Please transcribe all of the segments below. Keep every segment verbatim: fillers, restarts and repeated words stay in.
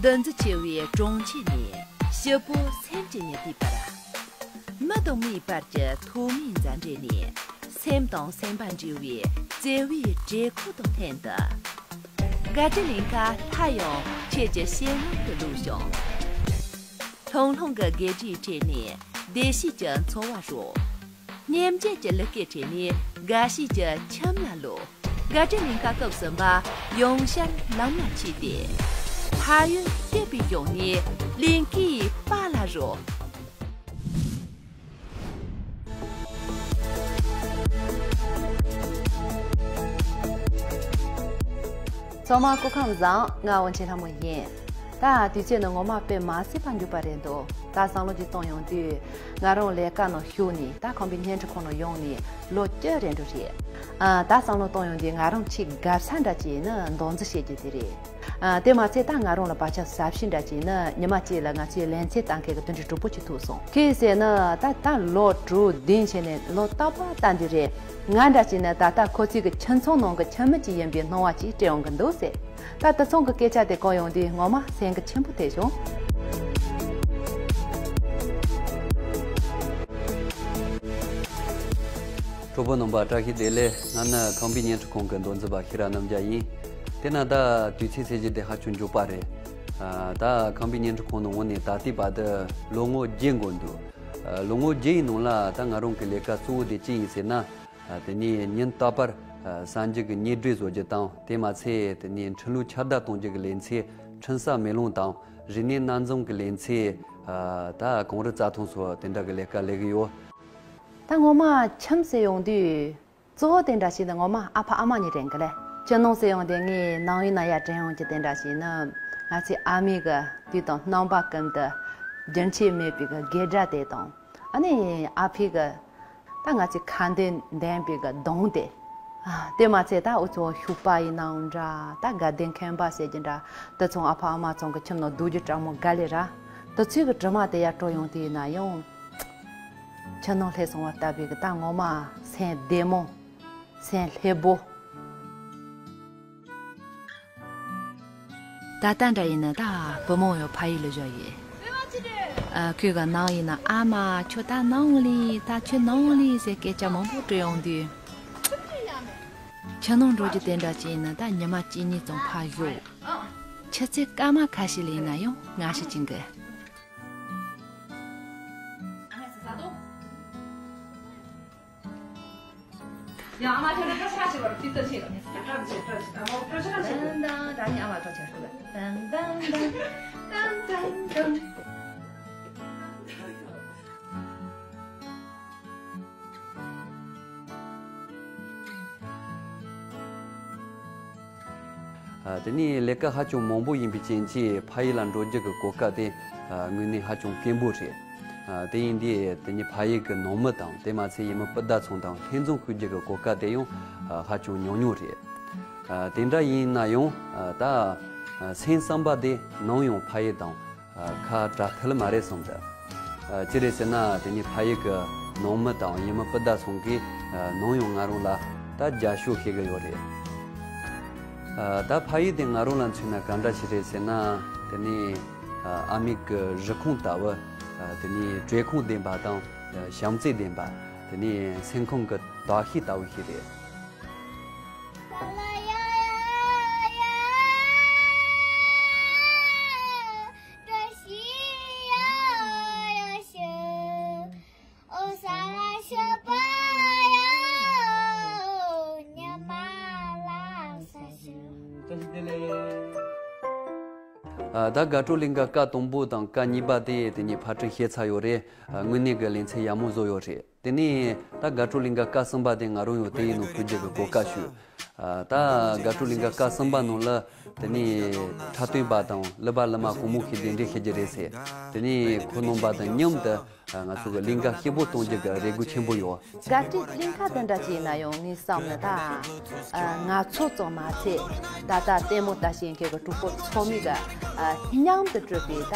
འདུ་འཛི་ཆེ་བའི་གྲོང་ཁྱེར་ནས་ཞིབ་པོ་སེམས་ཀྱི་ཉི་ཟླའི་བར། མི་དང་མིའི་བར་གྱི་ཐོག་མའི་མཛའ་འབྲེལ་ནས་སེམས་དང་སེམས་པ་འདྲེས་པའི་བརྩེ་བའི་དྲེད་ཁོལ་དང་ལྷན་དུ། དགའ་སྤྲོའི་ལིང་ག་སླར་ཡང་ཁྱེད་ཀྱི་སྤྱན་ལམ་དུ་ལོག་བྱུང་། ལྷུང་ལྷུང་གི་སྒལ་གྲིའི་ཁྲོད་ནས་བདེ་སྐྱིད་ཀྱི་འཚོ་བ་རོལ། སྙེམས་བྱེད་ཀྱི་ལུས་སྐེད་ཁྲོད་ནས་དགའ་བྱེད་ཀྱི་ཁྱིམ་ལ་ལོག་དགའ་སྤྲོའི་ལིང་ག་སྐབས་གསུམ་པ་ཡང་བསྐྱར་ལམ་ལ་ཆས་ཏེ། ཕ་ཡུལ་སྐྱིད་པའི་གཞོང་ནས་ལིང་གའི་པར་ལ་རོལ། ཚང་མ་སྐུ་ཁམས་བཟང་། ང་དབང་ཆེན་ལྷ་མོ་ཡིན། ད་དུས་ཚོད་ནི་ངོ་མ་དཔེ་མ་སྲིད་པ་འགྱུར་བ་རེད་འདུག་ད་བསམ་བློ་ཅིག་གཏོང་ཡོང་དུས། ང་རང་ལས་ཀ་ནང་ཞུགས་ནས། ད་ཁང་པའི་བརྙན་འཕྲིན་ཁང་ནང་ཡོང་ནས་ལོ་བཅུ་རེད་འགྲོ་རེད། ཨ། ད་བསམ་བློ་གཏོང་ཡོང་དུས་ང་རང་ཆེས་དགའ་ས་འདྲ་ཅིག་ནི་མདོ་འཛིན་བྱེད་རྒྱུ་དེ་རེད། ཨ། དེ་མ་ཚད་ད་ང་རང་ལ་བག་ཆགས་ཟབ་ཤོས་འདྲ་ཅིག་ནི་ཉི་མ་གཅིག་ལ་ང་ཚོའི་ལེ་ཚན་ལྟ་མཁན་གྱི་དེ་འདྲའི་གྲོགས་པོ་ཅིག་ཐུག་སོང་། ཁོས་ཟེར་ནི། ད་ད་ལོ་དྲུག་བདུན་བྱས་ནས་ལོ་རྟག་པར་ལྟ་འདི་རེད། ང་འདྲ་ཅིག་ནི་ད་ལྟ་ཁོ་ཚོའི་གི་ཁྱིམ་ཚང་ནང་གི་ཁྱིམ་མི་ཅིག་ཡིན་པའི་སྣང་བ་ཅིག་སྤྲད་ཡོང་གི་འདུག་ཟེར། ད་དེ་ཚོ་གི་སྐད་ཆ་དེ་གོ་ཡོང་དུས་ངོ་མ་སེམས་ཀྱི་ཆེན་པོ་ཐེབས་བྱུང་། གྲོགས་པོ་རྣམ་པ་བཀྲ་ཤིས་བདེ་ལེགས། ང་ནི་ཁང་པའི་བརྙན་འཕྲིན་ཁང་གི་མདོ་འཛིན་པ་ཤེས་རབ་རྣམ་རྒྱལ་ཡིན། དེ་ན་ད་དུས་ཚོད་ཟེར་རྒྱུ་དེ་ཧ་ཅང་མགྱོགས་པ་རེད། ཨ། ད་ཁང་པའི་བརྙན་འཕྲིན་ཁང་ནང་འོང་ནས་ད་ལྟའི་བར་དུ་ལོ་ངོ་བརྒྱད་འགོར་འདུག་ཨ། ལོ་ངོ་བརྒྱད་ཡི་ནང་ལ་ད་ང་རང་གི་ལས་ཀ་གཙོ་བོ་དེ་ཅི་ཡིན་ཟེར་ན། ཨ། དེ་ནས་ཉིན་རྟག་པར། ཨ། གསར་འགྱུར་གྱི་བརྙན་འཕྲིན་བཟོ་རྒྱུ་དང་། དེ་མ་ཚད་དེ་ནས་འཕྲུལ་གླུ་ཁྱབ་བརྡལ་གཏོང་རྒྱུ་གི་ལེ་ཚན་འཕྲིན་གསར་མེ་ལོང་དང་། རིག་གནས་སྣ་འཛོམས་ཀྱི་ལེ་ཚན། ཨ། ད་གངས་རི་རྩྭ་ཐང་སོགས་དེ་འདྲ་གི་ལས་ཀ་ལས་ཀྱི་ཡོད། ད་ངོ་མ་ཁྱིམ་ཟེར་ཡོང་དུས། གཙོ་བོ་དེ་འདྲ་ཞིག་ནི་ངོ་མ་ཨ་ཕ་ཨ་མ་གཉིས་དྲན་གི་ལེ། ཕྱི་ནང་ཟེར་ཡོང་དུས་ངས་ནང་ཡུལ་ན་ཡར་དྲན་ཡོང་གི་དེ་འདྲ་ཞིག་ནི། ང་ཚོའི་ཨ་མའི་གི་དུས་དང་རྣམ་པ་ཀུན་ཏུ་རྒྱུན་ཆད་མེད་པའི་གི་སྐད་སྒྲ་དེ་དང་། ཨ་ནི་ཨ་ཕའི་གི་ད་ང་ཚོའི་ཁ་འདོན་ལྡན་པའི་གི་གདངས་དེ། ཨ། དེ་མ་ཚད་ད་འུ་ཚོ་ཤུག་པ་ཡིན་ནའང་འདྲ། ད་དགའ་ལྡན་ཁན་པ་ཟེར་གྱི་འདྲ། དེ་ཚོ་ཨ་ཕ་ཨ་མ་ཚང་གི་ཁྱིམ་ནང་སྡོད་རྒྱུ་གྲ་མོ་ག་ལེ་ར། དེ་ཚོའི་གི་དྲི་མ་དེ་ཡར་དྲོ་ཡོང་དུས་ན་ཡང་། ཕྱི་ནང་ལྷོད་སོང་བ་ལྟ་བུའི་གི་ད་ངོ་མ་སེམས་བདེ་མོ། སེམས་ལྷོད་པོ། ད་ལྟ་འདྲ་ཡིན་ན་ད་བུ་མོ་ཡང་ཕ་ཡུལ་ལ་བཞག་ཡོད། ཨ། ཁོས་གི་ནང་ཡིན་ན་ཨ་མ་ཁྱོད་ད་ནང་ལི། ད་ཁྱོད་ནང་ལི་ཟེར་སྐད་ཆ་མང་པོ་དྲི་ཡོང་དུས། ཕྱི་ནང་འགྲོ་རྒྱུ་དེ་འདྲ་ཅིག་ཡིན་ན་ད་ཉི་མ་གཅིག་གཉིས་ཙམ་ཕར་བཞུགས། ཆུ་ཚོད་སྐར་མ་ཁ་ཤས་ལ་ཡིན་ན་ཡང་ང་ཞིག་ཅིག་གི། ཡང་ཨ་མ་ཁྱོད་ལ་སྐྲ་ཆག་ཆེ་བར་ཕི་ཏི་ཆེ་ག་ད་ད་ད་ད་ཨ་མ་སྐྲ་ཆག་ཆེ་ག་ད་ད་ད་ཨ་མ་སྐྲ་ཆག་ཆེ་ག་ད་ད་ད་ད་ད་ད། ཨ། དེ་ནས་ལས་ཀ་ཧ་ཅང་མང་པོ་ཡིན་པའི་རྐྱེན་གྱིས་ཕ་ཡུལ་ལ་འགྲོ་རྒྱུ་གི་གོ་སྐབས་དེ། ཨ། དངོས་གནས་ཧ་ཅང་དཀོན་པོ་རེད། ཨ། དེ་ཡིན་དུས་དེ་ནས་ཕ་ཡུལ་གྱི་ནང་མི་དང་། དེ་མ་ཚད་ཡུལ་མི་སྤུན་ཟླ་ཚང་དང་ལྷན་འཛོམས་ཞུ་རྒྱུ་གི་གོ་སྐབས་དེ་ཡང་། ཨ། ཧ་ཅང་ཉུང་ཉུང་རེད། ཨ། དེ་འདྲ་ཡིན་ན་ཡང་། ཨ། ད། ཨ། སེམས་བསམ་པ་དེ་ནམ་ཡང་ཕ་ཡུལ་དང་། ཨ། ཁ་བྲལ་ཐུབ་ལེ་མ་རེད་བསམ་འདུག་ཨ། ཅི་རེད་ཟེར་ན་དེ་ནས་ཕ་ཡུལ་གྱི་ནང་མི་དང་ཡུལ་མི་སྤུན་ཟླ་ཚང་གིས། ཨ། ནམ་ཡང་ང་རང་ལ་ད་རྒྱབ་སྐྱོར་བྱེད་ཀྱི་ཡོད་རེད། ཨ། ད་ཕ་ཡུལ་དེ་ང་རང་ལ་མཚོན་ན་ག་འདྲ་ཞིག་རེད་ཟེར་ན། དེ་ནས། ཨ། ཨ་མའི་གི་རུས་ཁུངས་ལྟ་བུ། ཨ། དེ་ནས་བྲེལ་ཁུངས་ལྡན་པ་དང་། བྱམས་བརྩེ་ལྡན་པ། དེ་ནས་སེམས་ཁམས་ཀྱི་དག་ཤེས་ལྟ་བུ་ཞིག་རེད། ཨ། ད་དགའ་སྤྲོ་གླིང་ག་སྐབས་དང་པོ་དང་སྐབས་གཉིས་པ་དེ་དེ་ནས་ཕབ་སྒྲིག་བྱས་ཚར་ཡོད་རེད། ཨ། དངོས་གནས་ཀྱི་ལེ་ཚན་ཡག་མོ་བཟོས་ཡོད་རེད། དེ་ནས་ད་དགའ་སྤྲོ་གླིང་ག་སྐབས་གསུམ་པ་དེ་ང་རང་ཡང་དེ་ཡི་ནང་ཞུགས་རྒྱུ་གི་གོ་སྐབས་ཞུས། ཨ། ད་དགའ་སྤྲོ་གླིང་ག་སྐབས་གསུམ་པ་ནང་ལ་དེ་ནས་འཁྲབ་སྟོན་པ་དང་གླུ་པ་གླུ་མ་གང་མང་ཞིག་གདན་འདྲེན་བྱེད་རྒྱུ་རེད་ཟེར། དེ་ནས་ཁོང་རྣམ་པ་དང་མཉམ་དུ། ཨ། ང་ཚོ་གི་གླིང་ག་སྐྱིད་པོ་གཏོང་རྒྱུ་གི་རེ་སྒུག་ཆེན་པོ་ཡོད། དགའ་སྤྲོའི་གླིང་ག་དེ་འདྲ་ཅིག་ཡིན་ན་ཡང་ངས་བསམ་ན་ད། ཨ། ང་ཚོ་ཙམ་མ་ཚད་ད་ལྟ་ལྟད་མོ་ལྟ་བཞིན་མཁན་གྱི་གྲོགས་པོ་ཚང་མས་ཀྱི། ཨ། མཉམ་དུ་གྲུབ་པའི་ད་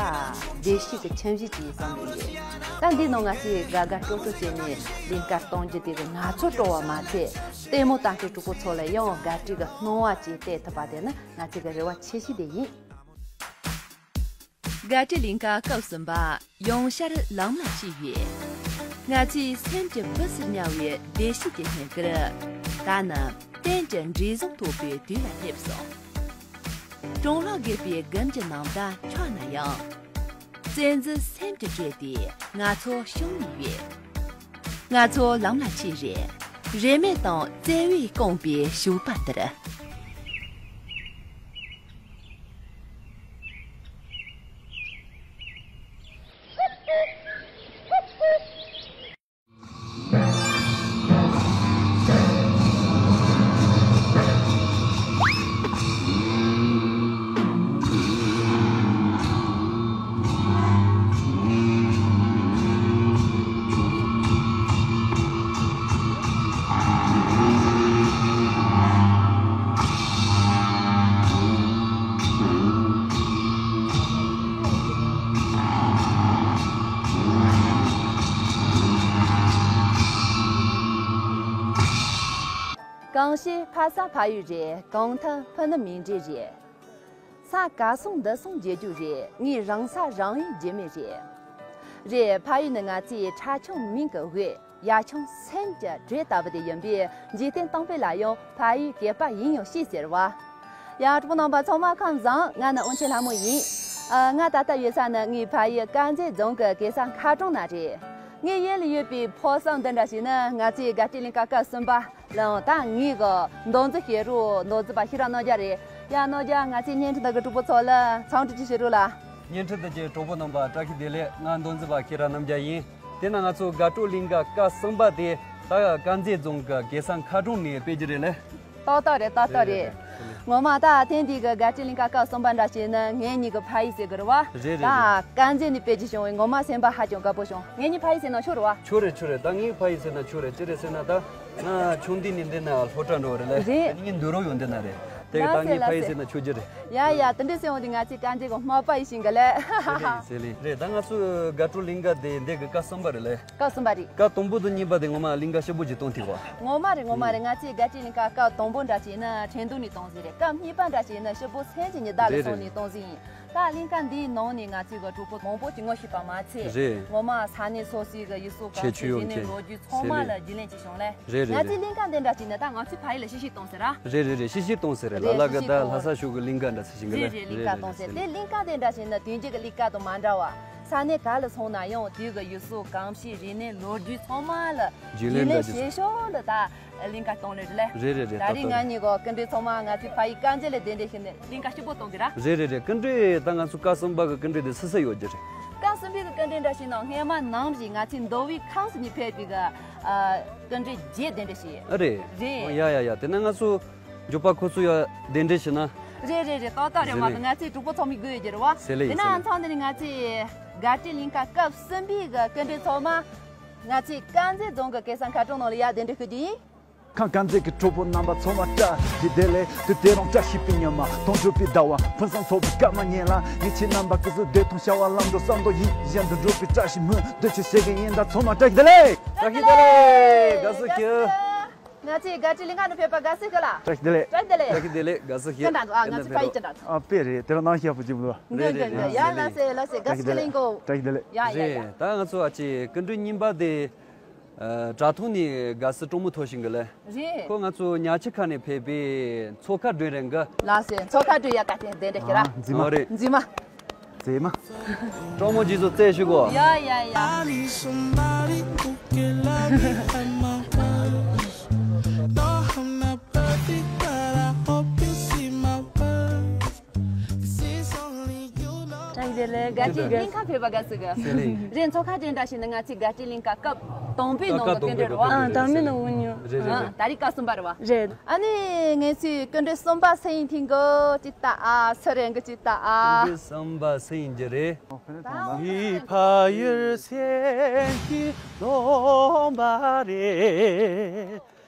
བདེ་སྐྱིད་ཀྱི་ཁྱིམ་གཞིས་ཅིག་ཡིན་བསམ་གྱི་ཡོད། ད་འདི་ནང་ང་ཚོས་དགའ་དགའ་སྤྲོ་སྤྲོ་བྱས་ནས་གླིང་ག་གཏོང་རྒྱུ་དེ་གི་ང་ཚོ་སྤྲོ་བ་མ་ཚད་ལྟད་མོ་ལྟ་མཁན་གྲོགས་པོ་ཚོ་ལ་ཡང་དགའ་སྤྲོའི་གི་སྣང་བ་ཅིག་སྟེར་ཐུབ་པ་དེ་ནི་ང་ཚོའི་གི་རེ་བ་ཆེ་ཤོས་དེ་ཡིན། དགའ་སྤྲོའི་གླིང་ག་སྐབས་གསུམ་པ་ཡོང་ཤར་ལམ་ལ་ཆས་ཡོད། ང་ཚོའི་སེམས་ཀྱི་སྦུབས་སུ་ཉར་བའི་བདེ་སྐྱིད་ཀྱི་སྙིང་གར། ད་ནི་གཏན་གྱི་འབྲས་བཟང་ཐོབ་པའི་དུས་ལ་སླེབས་སོང་། སྲང་ལམ་རྒས་པའི་དགུན་གྱི་ནམ་ཟླ་འཁྱག་ན་ཡང་། བཙན་འཛུལ་སེམས་ཀྱིས་བྲལ་ཏེ་ང་ཚོ་བྱུང་ནས་ཡོད། ང་ཚོ་ལམ་ལ་ཆས་རེད། རིས་མེད་དང་བརྩེ་བས་བསྐོངས་པའི་ཞོགས་པ་འདིར། གངས་ཤེལ་ཕ་ས་ཕ་ཡུལ་རེད། གངས་ཐང་ཕུ་ནུ་མིང་འདྲེས་རེད། ས་ག་སོང་འདི་སོང་བརྗེད་རྒྱུ་རེད། ངའི་རང་ས་རང་ཡུལ་བརྗེད་མེད་རེད། རེད། ཕ་ཡུལ་ནི་ང་ཚོའི་ཁྲ་ཆུང་མིང་གི་དབུས། ཡ་ཆུང་སེམས་ཀྱི་དྲོད་ལྟ་བུ་དེ་ཡིན་པས། འཇིག་རྟེན་སྟོང་པའི་ལ་ཡང་ཕ་ཡུལ་གད་པ་ཡིན་ཡང་ཤེས་ཟེར་བ། ཡ། གྲོགས་པོ་རྣམ་པ་ཚང་མ་ཁམས་བཟང་། ང་ནི་དབང་ཆེན་ལྷ་མོ་ཡིན། ཨ། ང་ད་ལྟ་ཡོད་ས་ནི་ངའི་ཕ་ཡུལ་དཀར་མཛེས་རྫོང་གི་གེ་སར་མཁར་གྲོང་ན་རེད། ངའི་ཡུལ་ལ་ཡོད་པའི་ཕོ་བསམ་འདི་འདྲ་ཞིག་ནི་ང་ཚོའི་དགའ་སྤྲོའི་གླིང་ག་སྐབས་གསུམ་པ་ལ་ཡང་ད་ངའི་གི་མདོ་འཛིན་བྱེད་རོགས། མདོ་འཛིན་པ་ཤེས་རབ་རྣམ་རྒྱལ་རེད། ཡ། རྣམ་རྒྱལ། ང་ཚོའི་བརྙན་འཕྲིན་དག་གི་གྲོགས་པོ་ཚོ་ལ་འཚམས་འདྲི་ཅིག་བྱེད་རོགས་ལ། བརྙན་འཕྲིན་དག་གི་གྲོགས་པོ་རྣམ་པ་བཀྲ་ཤིས་བདེ་ལེགས། ང་མདོ་འཛིན་པ་ཤེས་རབ་རྣམ་རྒྱལ་ཡིན། དེ་ན་ང་ཚོ་དགའ་སྤྲོའི་གླིང་ག་སྐབས་གསུམ་པ་དེ་ད་དཀར་མཛེས་རྫོང་གི་གེ་སར་མཁར་གྲོང་ནས་སྤེལ་རྒྱུ་རེད་ལེ། ཏག་ཏག་རེད། ཏག་ཏག་རེད། རེད། རེད། ངོ་མ་ད་ཐེངས་འདི་གི་དགའ་སྤྲོའི་གླིང་ག་སྐབས་གསུམ་པ་འདྲ་བྱས་ན་ངེད་གཉིས་ཀྱི་ཕ་ཡུལ་ཟེར་གི་རེད་བ། རེད། རེད། ད་རེད། དཀར་མཛེས་ནས་སྤེལ་རྒྱུ་བྱུང་བས་ངོ་མ་སེམས་པ་ཧ་ཅང་དགའ་པོ་བྱུང་། ངེད་གཉིས་ཕ་ཡུལ་ཟེར་ན་ཆོག་རེད་བ། ཆོག་རེད། ཆོག་རེད། ད་ངའི་ཕ་ཡུལ་ཟེར་ན་ཆོག་རེད། ཅི་རེད་ཟེར་ན་ད་ང་ཆུང་དུས་ནས་འདི་ན་སློབ་གྲྭ་འགྲོ་རེད་ལེ། རེད། ངས་འདུག་རོགས་ཡོང་འདི་ན་རེད། དེ་གི་ད་ལགས་སེ། ངའི་ཕ་ཡུལ་ཟེར་ན་ཆོག་རྒྱུ་རེད། ཡ་ཡ། དེ་འདྲ་ཟེར་འོང་དུས་ང་ཚོའི་དཀར་མཛེས་གི་མ་པ་ཡིན་ཞིང་གི་ལེ། ཟེར་ལེ། ཟེར་ལེ། རེད། ད་ང་ཚོ་དགའ་སྤྲོའི་གླིང་ག་དེ་འདི་གི་སྐབས་གསུམ་པ་རེད་ལེ། སྐབས་གསུམ་པ་རེད། སྐབས་དང་པོ་དང་གཉིས་པ་དེ་ངོ་མ་གླིང་ག་སྐྱིད་པོ་ཅིག་གཏོང་ཐུབ་པ། ངོ་མ་རེད། ངོ་མ་རེད། ང་ཚོའི་དགའ་སྤྲོའི་གླིང་ག་སྐབས་དང་པོ་འདྲ་བྱས་ན་ཁྲེང་ཏུའུ་ནས་གཏོང་ཟིན་རེད། སྐབས་གཉིས་པ་འདྲ་བྱས་ན་ཞིག་པོ་མཚན་གྱི་ཉི་ཟླ་ལ། རེད། སོང་རེད། ནས་གཏོང་ཟིན་ཡིན། ད་གླིང་ག་འདིའི་ནང་ནས་ང་ཚོའི་གི་གྲོགས་པོ་མང་པོ་ཅིག་ངོ་ཤེས་པ་མ་ཚད། རེད། ངོ་མ་ས་གནས་སོ་སོའི་གི་ཡུལ་སྲོལ་ག་ཁྱད་ཆོས་ཡོད་མཁན་ལོ་རྒྱུས་ཚང་མ་ལ་རྒྱུས་ལོན་ཅིག་བྱུང་ལེ། རེད། རེད། ང་ཚོའི་གླིང་ག་འདི་འདྲ་བྱས་ན་ད་ང་ཚོའི་ཕ་ཡུལ་ལ་ཤིག་ཤིག་གཏོང་ཟེར་ར། རེད། རེད། རེད། ཤིག་ཤིག་གཏོང་ཟེར་རེད། ལ་ལ་གི་ད་ལྷ་ས་ཕྱོགས་གི་གླིང་ག་འདྲ་ཟེར་ཞིང་གི་ལེ། རེད། རེད། གླིང་ག་གཏོང་ཟེར། དེ་གླིང་ག་དེ་འདྲ་བྱས་ན་དེང་རྒྱུ་གི་གླིང་ག་དང་མ་འདྲ་བ། ས་གནས་ག་ལ་སོང་ན་ཡང་དེའི་གི་ཡུལ་སྲོལ་གོམས་གཤིས་རིག་གནས་ལོ་རྒྱུས་ཚང་མ་ལ་རྒྱུས་ལོན་བྱས་ཤོག་ལ་ད་གླིང་ག་གཏོང་ལེ་རེད་ལེ། རེད། རེད། རེད། ད་རེས་ང་གཉིས་གི་སྐུ་མགྲོན་ཚང་མ་ང་ཚོའི་ཕ་ཡུལ་དཀར་མཛེས་ལ་གདན་འདྲེན་ཞུས་ནས་གླིང་ག་སྐྱིད་པོ་གཏོང་གི་ར། རེད། རེད། རེད། སྐུ་མགྲོན་ད་ང་ཚོ་སྐབས་གསུམ་པ་གི་སྐུ་མགྲོན་དེ་སུ་སུ་ཡོད་རྒྱུ་རེད། སྐབས་གསུམ་པའི་གི་སྐུ་མགྲོན་འདྲ་བྱས་ན་སྔས་མ་ནམ་ཞིག་ང་ཚོའི་མདོ་དབུས་ཁམས་གསུམ་ནས་ཕེབས་པའི་གི་ཨ་སྐུ་མགྲོན་བརྒྱད་གདན་འདྲེན་ཞུས། ཨ་རེད། རེད། ཡ་ཡ་ཡ། དེ་ན་ང་ཚོ་འཇོག་པ་ཁོ་ཚོ་ཡ་གདན་འདྲེན་ཞུས་ན། རེད། རེད། རེད། ཏག་ཏག་རེད། ཟེར་མ་ལེ། ང་ཚོའི་གྲོགས་པོ་ཚང་མས་སྒུག་ཡོད་རྒྱུ་རེད་བ། ཟེར་ལེ། དེ་ན་ཟེར་ལེ། མཚམས་འདི་ནས་ང་ཚོའི་དགའ་སྤྲོའི་གླིང་ག་སྐབས་གསུམ་པའི་གི་སྐུ་མགྲོན་ཚང་མ་ང་ཚོའི་དཀར་མཛེས་རྫོང་གི་གེ་སར་མཁར་གྲོང་ནང་ལ་ཡར་གདན་འདྲེན་ཞུ་རྒྱུ་ཡིན། ཁམས་དཀར་མཛེས་ཀྱི་གྲོགས་པོ་རྣམ་པ་ཚང་མ་བཀྲ་ཤིས་བདེ་ལེགས། དུས་དེ་རིང་བཀྲ་ཤིས་པའི་ཉི་མ། དུང་སྒྲོག་པའི་ཟླ་བ། ཕུན་སུམ་ཚོགས་པའི་སྐར་མ་ཉིད་ལ། ངེད་ཆོ་རྣམ་པ་སྐུ་གཟུགས་བདེ་ཐང་བྱ་བ་ལམ་འགྲོ་བསམ་དོན་ཡིད་བཞིན་དུ་འགྲུབ་པའི་བཀྲ་ཤིས་སྨོན་འདུན་ཆེད་བྱེད་ཀྱི་ཡིན། ད་ཚང་མ་བཀྲ་ཤིས་བདེ་ལེགས། བཀྲ་ཤིས་བདེ་ལེགས། དགའ་བསུ་ཞུ། ང་ཚོའི་དགའ་སྤྲོའི་གླིང་ག་ནས་ཕེབས་པ་དགའ་བསུ་ཞུ་ལ། བཀྲ་ཤིས་བདེ་ལེགས། བཀྲ་ཤིས་བདེ་ལེགས། བཀྲ་ཤིས་བདེ་ལེགས། དགའ་བསུ་ཞུ། ཅི་འདྲ་འདུག་ཨ། ང་ཚོའི་ཕ་ཡུལ་ཅི་འདྲ་འདུག་ཨ་དཔེ་རེད། དེ་རིང་ནང་ཞག་པོ་ཅིག་འདུག་འདི་འདི་འདི། ཡ་ལགས་སེ་ལགས་སེ། དགའ་བསུ་ཞུ། གླིང་གོ། བཀྲ་ཤིས་བདེ་ལེགས། ཡ་ཡ་ཡ། རེད། ད་ང་ཚོ་ཨ་ཅེ་སྐུ་མགྲོན་གཉིས་པ་དེ། ཨ། དྲ་ཐོག་ནས་དགའ་བསུ་སྤྲང་མོ་ཐོབ་ཤིང་གི་ལེ། རེད། ཁོ་ང་ཚོ་ཉག་ཆུ་ཁ་ནས་ཕེབས་པའི་མཚོ་ཁ་སྒྲོན་རེད་གི། ལགས་སེ། མཚོ་ཁ་སྒྲོན་ཡ། བཀའ་དྲིན་གདན་འདྲེན་ཞུ་ར། ཨ། མཛེས་མ། ཨོ་རེད། མཛེས་མ། མཛེས་མ། སྤྲང་མོ་རྗེས་སུ་རྩེ་ཞུ་གོ། ཡ་ཡ་ཡ། I need somebody who can love me at my worst. No, I'm not perfect, but I hope you see my worth. བཀྲ་ཤིས་བདེ་ལེགས། དགའ་སྤྲོའི་གླིང་ག་ཕེབས་པ་དགའ་བསུ་ཞུ། ཟེར་ལེ། རེད། མཚོ་ཁ་སྒྲོན་འདྲ་བྱས་ན་ང་ཚོའི་དགའ་སྤྲོའི་གླིང་ག་སྐབས་དང་པོའི་ནང་དུ་སྐུ་མགྲོན་རེད་བ། ཨ། དང་པོའི་ནང་དུ་ཡོད། རེད། རེད། ཨ། རེད། ད་རེས་སྐབས་གསུམ་པ་རེད་བ། རེད། ཨ་ནི་ངེད་ཚོའི་སྐུ་མགྲོན་གསུམ་པ་སུ་ཡིན་ཐིང་གོ་ཅིག་ལྟ་ཨ། སུ་རེད་གི་ཅིག་ལྟ་ཨ། སྐུ་མགྲོན་གསུམ་པ་སུ་ཡིན་རྒྱུ་རེད། ད་ངའི་ཕ་ཡུལ་སེམས་ཀྱི་སྟོན་པ་རེད།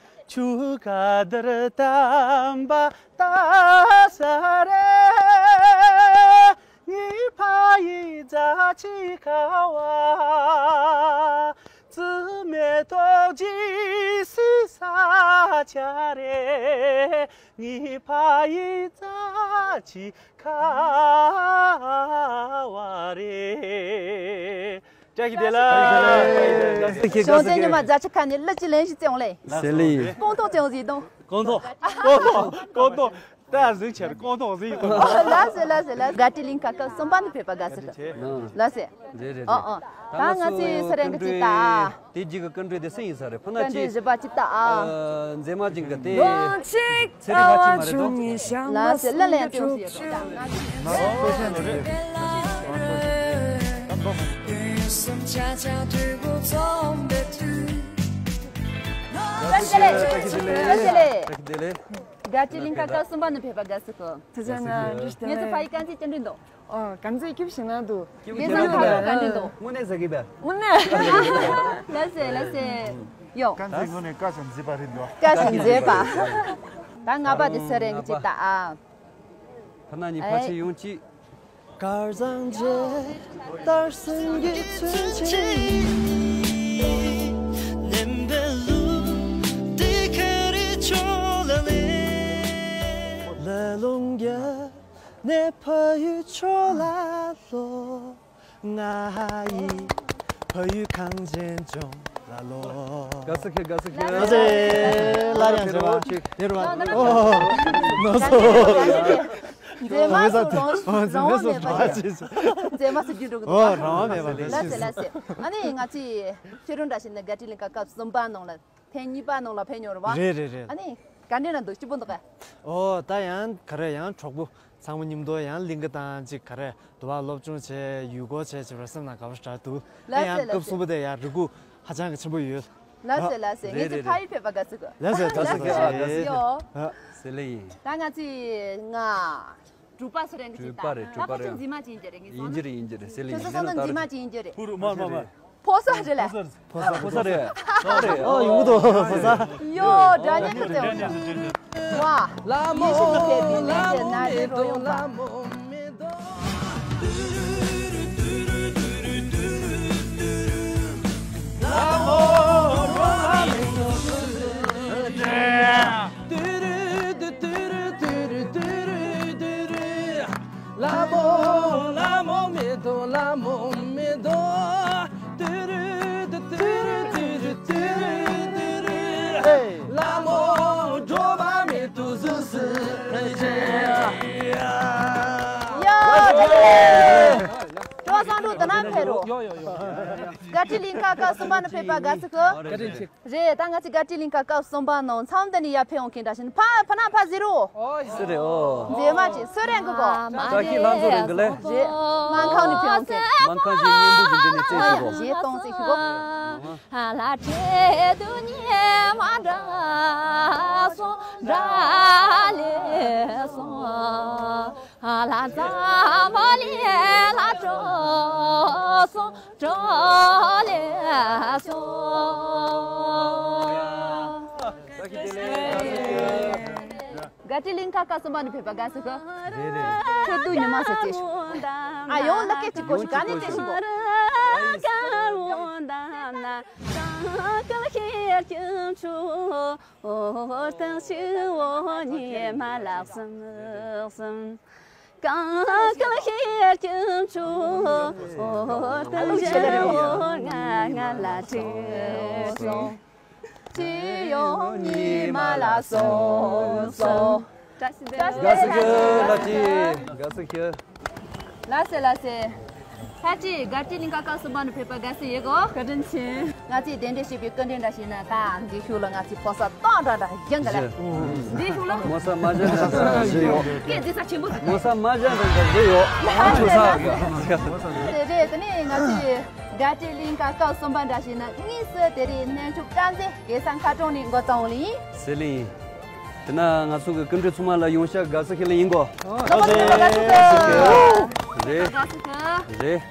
ཆུ་ཁ་འདིར་བསྟན་པ་ལྟ་ས་རེད། ངའི་ཕ་ཡུལ་རྫ་ཆུ་ཁ་བ། བཙུན་མོའི་ཐུགས་རྗེའི་ས་ཆ་རེད། ངའི་ཕ་ཡུལ་རྫ་ཆུ་ཁ་བ་རེད། བཀྲ་ཤིས་བདེ་ལེགས། བཀྲ་ཤིས་བདེ་ལེགས། གཞོན་ཚན་ཉི་མ་རྫ་ཆུ་ཁ་ནས་གླུ་གཅིག་ལེན་ཞིག་བརྩེ་འོང་ལེ། ཟེར་ལེ་ཡིན། རྐང་ཐོག་བརྩེ་འོང་ཟིག་དང་། རྐང་ཐོག་རྐང་ཐོག་རྐང་ཐོག་ད་གཟིགས་ཆེར་རྐང་ཐོག་ཟིག་དང་། ལགས་སེ་ལགས་སེ་ལགས་སེ། དགའ་སྤྲོའི་གླིང་ག་སྐབས་གསུམ་པ་ནས་ཕེབས་པ་དགའ་བསུ་ཞུ། ལགས་སེ། རེད་རེད་ཨ་རེད། ཨ། ད་ང་ཚོའི་སྐུ་མགྲོན་དེ་རྗེས་ཀྱི་སྐུ་མགྲོན་དེ་སུ་ཡིན་ས་རེད། ཕུ་ན་སྐུ་མགྲོན་ཅི། བཞི་པ་ཅི་ལྟ་ཨ། མཛེས་མ་ཅིག་གི་དེ། ཚེ་རིང་ལྷ་ཅིག་མ་རེད་དོ། ལགས་སེ། གླུ་ལེན་ཏེ་ཡོང་ཞིག་ཡོད་དོ། ལགས་སེ་ལགས་སེ། བཀྲ་ཤིས་བདེ་ལེགས། བཀྲ་ཤིས་བདེ་ལེགས། དགའ་སྤྲོའི་གླིང་ག་སྐབས་གསུམ་པ་ནས་ཕེབས་པ་དགའ་བསུ་ཞུ། ཐུགས་རྗེ་གནང་། བཀྲ་ཤིས་བདེ་ངེད་ཚོ་ལེགས། ཕ་ཡི་དཀར་མཛེས་ཅི་འདྲ་འདུག་ཨོ། དཀར་མཛེས་སྐྱིད་ཤིང་ན་འདུག་སྐྱིད་ཤིང་ན་འདུག་དཀར་མཛེས་དཀར་མཛེས་འདུག་དངོས་གནས་ཟེར་གི་བས། དངོས་གནས། ལགས་སེ་ལགས་སེ། ཡོ། དཀར་མཛེས་དངོས་གནས་དཀར་ཞིང་མཛེས་པ་རེད་འདུག་དཀར་ཞིང་མཛེས་པ། ད་ལྔ་པ་དེ་སུ་རེད་གི་ཅིག་ལྟ་ཨ། ཕ་ན་གཉིས་ཕ་ཨེ། ཆེ་ཡོང་ཅིག་དཀར་བཟང་མཇལ་དར་སེང་གེ་ཚུན་ཆད་ནེམ་བེ་ལུ་ཏི་ཁ་རི་ཆོ་ལ་ལེ། ལ་ལུང་རྒྱལ་ནས་ཕ་ཡུལ་ཕྱོགས་ལ་ལོག་ང་ཡི་ཕ་ཡུལ་གངས་ཅན་ལྗོངས་ལ་ལོག་དགའ་བསུ་ཞུ། དགའ་བསུ་ཞུ། ཨ་ཙེ། སླར་ཡང་མཇལ་བ་ཡིན་རུང་། ཨོ། ནོར་སོང་། མཛེས་མ་སུ་རང་རང་དབང་མེད་པ་རེད། མཛེས་མ་སུ་རྒྱུད་འགྲོ་གི་འདུག་ཨོ། རང་དབང་མེད་པ་རེད། ལགས་སེ་ལགས་སེ། ཨ་ནི་ང་ཚོས་ཁྱེད་རང་འདྲ་བྱས་ནས་དགའ་སྤྲོའི་གླིང་ག་སྐབས་གསུམ་པ་ནང་ལ། ཐེངས་གཉིས་པ་ནང་ལ་ཕེབས་མྱོང་རེད་བ། རེད་རེད་རེད། ཨ་ནི་ག་འདྲ་ན་འདུག་སྐྱིད་པོ་འདུག་ག་ཨོ། ད་ཡང་ག་རེ་ཡང་གྲོགས་པོ་ཚང་མ་མཉམ་དུ་ཡང་གླིང་ག་དང་ཅིག་ག་རེ་འདུག་བ། སློབ་སྦྱོང་བྱས། ཡུལ་སྐོར་བྱས་བྱས་པར་སེམས་ནང་དགའ་པོ་ཞེ་དྲག་འདུག་ཨ་ལགས་སེ་ཡང་ལགས་སྐབས་སེ། གསུམ་པ་དེ་ཡང་རེ་སྒུག་ཧ་ཅང་གི་ཆེན་པོ་ཡོད། ལགས་སེ་ལགས་སེ། ངེད་ཚོ་རེད་རེད་ཕ་ཡུལ་ཕེབས་པ་དགའ་བསུ་ཞུ། ལགས་སེ་ལགས་སེ། ལགས་སེ། ཡོ། ཟེར་ལེ་ཡིན། ད་ང་ཚོས་ང་དྲུག་པ་སུ་རེད་གི་ཅིག་ལྟ། དྲུག་པ་རེད། ད་དྲུག་པ་ཕལ་ཆེར་རེད། མཛེས་མ་ཅིག་ཡིན་རྒྱུ་རེད། ངས་ཡིན་སོང་ན་རྒྱུ་རེད། ཡིན་རྒྱུ་རེད། ཟེར་ལེ་ཁྱོད་ཡིན། ཚོ་ན་མཛེས་མ་ཅིག་ཡིན་རྒྱུ་རེད། ཕོ་རུ་མ་མ་མ། ཕོ་གསར་རེད་ལ། ཕོ་གསར། ཕོ་གསར་རེད། ཕོ་གསར་རེད། ཨ། ཡོང་གི་འདུག་ཕོ་གསར། ཡོ། སྒྲ་སྙན་ཁ་ཚད་འོང་། ཝ། ལ་མོ་ཡིན་ཤིག་ཏུ་ཕེབས་པའི་ལས་ཀྱི་ན་གཞོན་རོལ་དབྱངས་པ། ལ་མོ་ལ་མོ་མེ་ཏོག་ལ་མོ་མེ་ཏོག་ཏུ་རུ་ཏུ་ཏུ་རུ་ཏུ་རུ་ཏུ་རུ་ཏུ་རུ། ལ་མོ་འགྲོ་བ་མེ་ཏོག་ཟུག་སུ་རེ་ཆེ། ཡ། ཀྲོ་སང་ཀྲོ་ད་ན་ཕེ་རོ། ཡོ་ཡོ་ཡོ། དགའ་སྤྲོའི་གླིང་ག་སྐབས་གསུམ་པ་ནས་ཕེབས་པ་དགའ་བསུ་ཞུ། བཀའ་དྲིན་ཆེ། རེད། ད་ང་ཚོ་དགའ་སྤྲོའི་གླིང་ག་སྐབས་གསུམ་པ་ནང་མཚམས་འདི་ནས་ཡར་ཕེབས་ཡོང་མཁན་འདྲ་བྱས་ནས་ཕ་ཕ་ན་ཕ་ཟེར་རོ། ཨོ་ཡ། སུ་རེད། ཨོ། མཛེས་མ་ཅིག་སུ་རེད་གི་གོ། བཀྲ་ཤིས་ལྷ་མཚོ་རེད་གི་ལེ། རེད། སྨར་ཁམས་ནས་ཕེབས་ཡོང་མཁན། སྨར་ཁམས་ཞིག་སྙན་པོ་ཞིག་འདི་ནས་རྩེ་ཞིག་གོ། རེད། གཏོང་རྩེ་ཞིག་གོ། ལ་ཁྲེ་དུ་ཉེ་མ་འདྲ་སོང་འདྲ་ལེ་སོང་། ལ་ཙ་མ་ལེ་ལ་ཏོ་སོང་། ཀྲོ་ལེ་སོ། དགའ་སྤྲོའི་གླིང་ག་སྐབས་གསུམ་པ་ནས་ཕེབས་པ་དགའ་བསུ་ཞུ། རེད་རེད། ཁྱོད་དུ་ཉི་མ་ཟེར་ཅེས་ཞུ། ཨ། ཡོང་ལགས་ཀྱི་ཅིག་གོ་ཞུ། ག་ནས་ཅེས་ཞུ་གོ། གང་གང་ཤེས་ཀྱང་ཆུ་འོ་དང་ཞལ་འོ་ང་ང་ལ་བྲིས་སོང་། ཅི་ཡོང་ཉི་མ་ལ་སོང་སོང་། དགའ་བསུ་ཞུ་ལགས་ཀྱི། དགའ་བསུ་ཞུ། ལགས་སེ་ལགས་སེ། ལྷ་ཅིག་དགའ་སྤྲོའི་གླིང་ག་སྐབས་གསུམ་པ་ནས་ཕེབས་པ་དགའ་བསུ་ཡོད་གོ། བཀའ་དྲིན་ཆེ། ང་ཚོས་གདན་འདྲེན་བྱས་པའི་སྐུ་མགྲོན་འདྲ་ཞིག་ན་ད་འདི་ཤུགས་ལ་ང་ཚོས་ཕོ་གསར་སྟོང་འདྲ་འདྲ་རྒྱང་ག་ལ། འདི་ཤུགས་ལ། མོ་ས་མ་ཇ་འདྲ་འདྲ་ཞིག་ཡོད། སྐད་འདི་ས་ཆེན་པོ་ཟིག་མོ་ས་མ་ཇ་འདྲ་འདྲ་ཞིག་ཡོད། ཆུ་ས་ག་རེད་རེད། དེ་ནས་ང་ཚོས་དགའ་སྤྲོའི་གླིང་ག་སྐབས་གསུམ་པ་འདྲ་ཞིག་ན་དངོས་སུ་དེ་རིང་གནས་མཆོག་བཀྲ་མཛེས་གེ་སར་མཁར་གྲོང་ནས་འགོ་བརྩམས་ལེ་ཡིན། ཟེར་ལེ་ཡིན། དེ་ན་ང་ཚོ་གི་སྐུ་མགྲོན་ཚང་མ་ལ་ཡོང་ཤག་དགའ་བསུ་ཞུ་ལེ་ཡིན་གོ། རེད། རེད།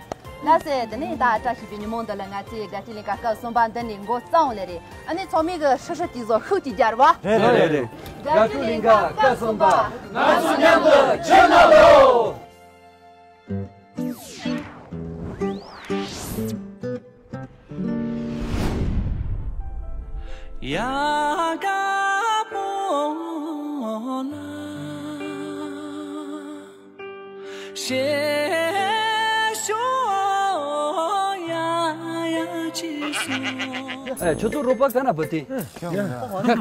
ལགས་སེ། དེ་ནས་ད་བཀྲ་ཤིས་པའི་ཉིན་མོ་འདི་ལ་ང་ཚོས་དགའ་སྤྲོའི་གླིང་ག་སྐབས་གསུམ་པ་འདི་ནས་འགོ་བརྩམས་ལེ་རེད། ཨ་ནི་ཚང་མས་གི་ཧྲི་ཧྲི་ཅིག་བཟོ་ཤུགས་ཅིག་རྒྱག་རེད་བ། རེད་རེད་རེད། དགའ་སྤྲོའི་གླིང་ག་སྐབས་གསུམ་པ། ང་ཚོ་མཉམ་དུ་ཁྱོད་ན་ལོ། ཨེ། ཁྱོད་ཚོ་རོགས་པ་ག་ན་བུད་དེ། ཁ་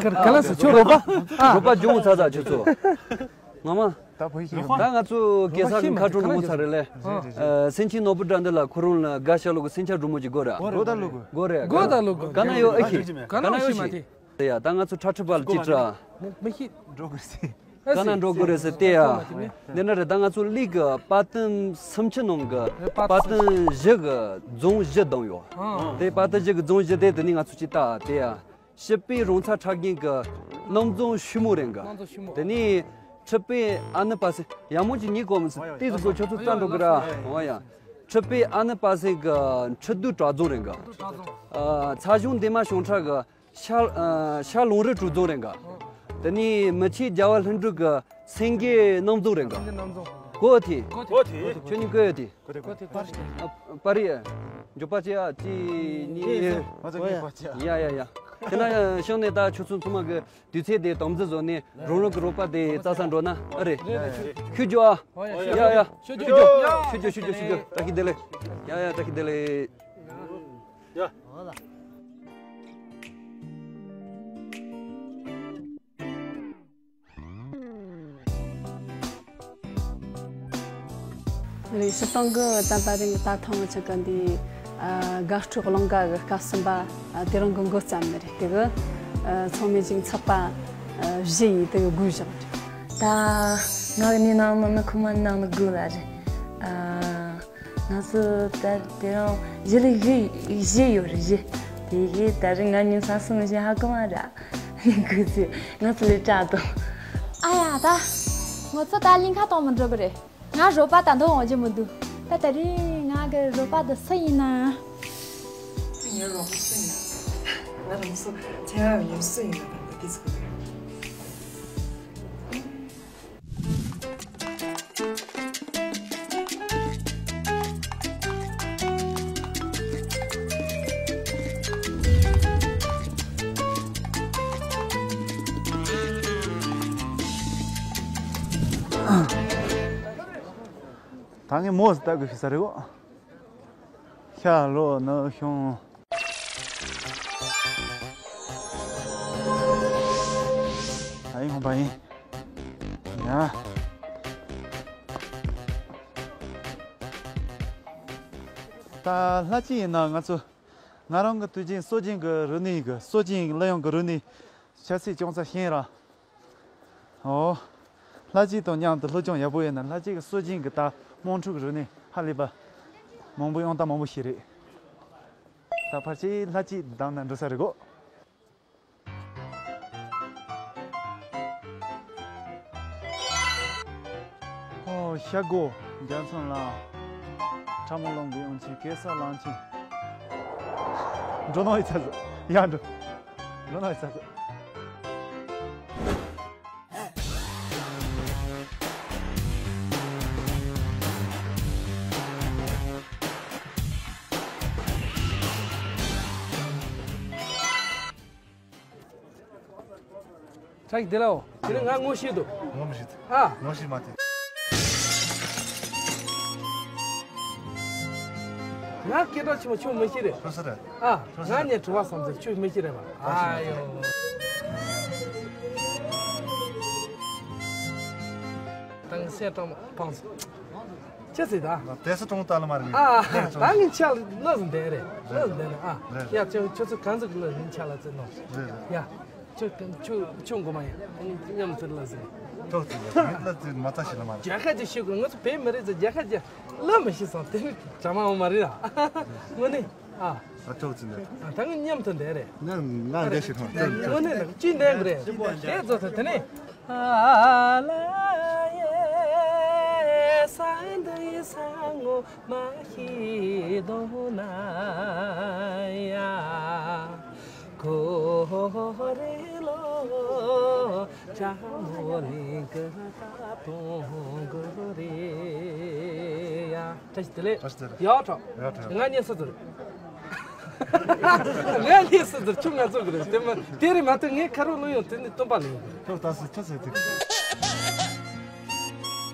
ཁ་ཁ་ལ་སི་ཁྱོད་རོགས་པ། རོགས་པ་སྦྱོང་ཚར་ཚར་ཁྱོད་ཚོ། ངོ་མ། ད་ང་ཚོ་གེ་སར་གྱི་མཁའ་འགྲོ་ནང་ཚར་རེད་ལེ། ཨ། སེང་ཆེན་ནོར་བུ་དགྲ་འདུལ་ལ་ཁོ་རང་ལ་དགའ་ཤ་ལུག་གི་སེང་ཆ་འབྲུ་མོ་ཅིག་དགོས་ར། དགོས་ད་ལུག་དགོས་རེད། དགོས་ད་ལུག་ག་ན་ཡོད་ཨེ་ཤི། ག་ན་ཡོད་ཤི་མ་དེ། ཡ། ད་ང་ཚོ་ཁྲ་ཁྲི་པ་ལ་ཅིག་ཁྲ། མི་ཤི། འགྲོ་དགོས་སི། ག་ན་འགྲོ་དགོས་རེད་ཟེར་ཏེ་ཡ། འདི་ན་རེད། ད་ང་ཚོ་གླིང་གི་དཔའ་རྟུལ་སུམ་ཅུ་ནང་གི་དཔའ་རྟུལ་བཞི་གི་རྫོང་བཞི་བསྡོམས་ཡོད། དེ་དཔའ་རྟུལ་བཞི་གི་རྫོང་བཞི་དེ་དེ་ནི་ང་ཚོ་ཅིག་ལྟ་དེ་ཡ། སྤྱི་པའི་རོང་ཚ་ཁྲ་རྒན་གྱི་སྣུམ་རྫོང་ཤུ་མོ་རེད་ག་དེ་ནི་ཁྲི་པའི་ཨ་ནི་པ་སེ་ཡ་མོ་ཅིག་ཉིད་གོ་མི་སྲིད་དེ་ཟིག་གོ་ཁྱོད་ཚོ་ལྟ་འགྲོ་གི་ར། འོ་ཡ། ཁྲི་པའི་ཨ་ནི་པ་སེ་གི་ཁྲི་འདུས་གྲྭ་རྫོང་རེད་ག་ཨ། ཚ་གཞུང་འདན་མ་ཞུང་ཁྲ་གི་ཤར། ཨ། ཤར་ལུང་རི་གྲོང་རྫོང་རེད་ག་དེ་ནི་མི་ཆེན་རྒྱལ་བ་ལྷུན་གྲུབ་ཀྱི་སེང་གེ་སྣུམ་རྫོང་རེད་ག་གོ་དེ། གོ་དེ། ཁྱོད་གཉིས་གོ་ཡོད་དེ། གོ་དེ་གོ་དེ། ཨ། པ་རི་ཡ། འཇོག་པ་ཅི་ཡ་ཅི་གཉིས། ང་ཚོ་གཉིས་པ་ཅི་ཡ། ཡ་ཡ་ཡ། དེ་ན་ཤོང་ནས་ད་ཁྱོད་ཚོ་ཚང་མ་གི་དུས་ཚོད་དེ་དམ་འཛིན་བཟོ་ནས་རང་རང་གི་རོགས་པ་དེ་རྩ་ས་འགྲོ་ན་ཨ་རེད། ཁྱོད་འཇོག་ཨ། ཡ་ཡ། ཁྱོད་འཇོག་ཁྱོད་འཇོག་ཁྱོད་འཇོག་ཁྱོད་འཇོག་ཁྱོད་འཇོག་བཀྲ་ཤིས་བདེ་ལེགས། ཡ་ཡ། བཀྲ་ཤིས་བདེ་ལེགས། ཡ། རེད། སྤྱིར་བཏང་གི་ད་ད་རིང་ད་ཐེངས་ང་ཚོ་གི་འདི་ཨ་དགའ་སྤྲོ་གླིང་ག་གི་སྐབས་གསུམ་པ་ཨ་དེ་རིང་གི་འགོ་བརྩམས་ནི་རེད། དེ་གི་ཨ་ཚང་མས་ཅིག་ཚགས་པ་ཨ་བཞི་ཡིས་དེ་གི་སྒུག་བཞག་རེད། ད་ང་གི་ནི་ནང་ནི་ཁོ་མ་ནང་ནི་སྒུག་ལ་རེད། ཨ། ང་ཚོ་ད་དེ་རིང་གཞི་ལས་བཞི་བཞི་ཡོད་རེད། བཞི། དེ་གི་ད་རིང་ང་གཉིས་ས་གསུམ་བཞི་ཧ་གོ་མ་ར། གུ་ཚེ་ང་ཚོ་ལས་དྲག་དང་། ཨ་ཡ། ད་ང་ཚོ་ད་གླིང་ཁ་གཏོང་མི་འགྲོ་གི་རེད། ང་རོགས་པ་ད་འདོན་འོང་རྒྱུ་མི་འདུག་ད་ད་རིང་ང་གི་རོགས་པ་དེ་སུ་ཡིན་ན། ངའི་རོགས་པ་སུ་ཡིན་ན། ང་རང་ཚོ་ཚན་རིག་ཡོད་སུ་ཡིན་ན་ད་དེ་ཚོ་གི་རེད། ད་ངས་མོ་ཟིག་ལྟ་དགོས་ཤེས་ས་རེད་གོ། ཤ་ལོ་ནག་གཞོང་། ཨ་ཡིན་ཧོན་པ་ཡིན། ཡ། ད་ལྷ་གཅིག་ཡིན་ན་ང་ཚོ་ང་རང་གི་དུས་རྒྱུན་སྲོལ་རྒྱུན་གྱི་རིག་གནས་ཀྱི་སྲོལ་རྒྱུན་གླུ་དབྱངས་ཀྱི་རིག་གནས་ཆབ་སྲིད་ཅུང་ཙམ་ཤེས་ར། ཨོ། ལྷ་གཅིག་དང་མཉམ་དུ་སློབ་སྦྱོང་ཡག་པོ་ཡོད་ན་ལྷ་གཅིག་གི་སྲོལ་རྒྱུན་གྱི་ད་དམངས་ཁྲོད་ཀྱི་རིག་གནས་ཧ་ལས་པ་མང་པོ་ཡང་ད་མང་པོ་ཞིག་རེད། ད་ཕལ་ཆེར་ལྷ་གཅིག་བདམས་ན་འགྲོ་ས་རེད་གོ། ཨོ། ཤ་སྒོ། རྒྱ་མཚོ་ལ། ཁྲ་མོ་ལུང་གི་དབང་ཆེན་གེ་སར་གླང་ཆེན། འགྲོ་ནོ་ཡི་ཚ་ཚ། ཡ་འགྲོ། འགྲོ་ནོ་ཡི་ཚ་ཚ། ཁྲག་གི་དེ་ལའོ། དེ་ནི་ང་ངོ་ཤེས་འདུག་ངོ་མི་ཤེས། ཨ། ངོ་ཤེས་མ་ཐེ། ང་སྐད་གྲགས་ཆེན་པོ་ཁྱོད་མི་ཤེས་རེད། ཁྱོད་སུ་རེད། ཨ། ཁྱོད་སུ་རེད། ང་ནས་དྲི་བ་བསམ་ཚེ་ཁྱོད་མི་ཤེས་རེད་པ། ཨ་ཡོ། དང་སེ་ཀྲང་ཕང་སོ། ཅི་ཟེར་ད། དེ་སུ་ཀྲུང་ཏ་ལ་མ་རེད། ཨ། ད་ངི་ཆ་ལ་ཟིན་དེ་རེད། ཟིན་དེ་རེད། ཨ། ཡ་ཁྱོད་ཁྱོད་ཚོ་གང་ཟིག་ལ་ངི་ཆ་ལ་ཟིན་ནོ། ཡ། ཁྱོད་ཁྱོད་ཁྱོད་མགོ་མ་ཡ། མཉམ་ཚུར་ལ་ཟིན། ཐོག་ཏུ་ཡ་ལ་ཟིན་མ་ཚ་ཞིག་ལ་མ་རེད། རྒྱལ་ཁ་ཅིག་ཤོད་དགོས། ང་ཚོ་བོད་མི་རིགས་ཚོ་རྒྱལ་ཁ་ཅིག་ལ་མི་ཤེས་སོང་། དེ་ནི་བྱ་མ་འོང་མ་རེད་ཨ། དངོས་གནས། ཨ། ཨ་ཅོག་ཅི་འདྲ། ཨ། ད་ངི་མཉམ་དུ་འདས་རེད། ང་ང་འདས་ཤི་ཐོང་། དངོས་གནས་ལ་ཅི་འདས་རེད། དེ་ཚོ་ཚོ་དེ་ནས། ཨ་ལ་ཡེ་ས་འདི་ས་ངོ་མ་ཤི་དོ་ན་ཡ། གོ་རེ་ལོ་ཅ་མོ་ལིང་ག་ད་ཐོང་གོ་རེ་ཡ། བཀྲ་ཤིས་བདེ་ལེགས། བཀྲ་ཤིས་བདེ་ལེགས། ཡག་ཐོག་ཡག་ཐོག་ང་གཉིས་སུ་ཟུར། ང་གཉིས་སུ་ཟུར་ཁྱུ་ང་ཚོ་གི་རེད། དེ་མ་དེ་རེད་མ་གཏོགས་ངའི་ཁ་རོག་ལོ་ཡོང་དེ་ནི་སྟོན་པ་ལེན་གི་རེད། ཁྱོད་ད་སུ་ཁྱོད་ཟེར་དེ།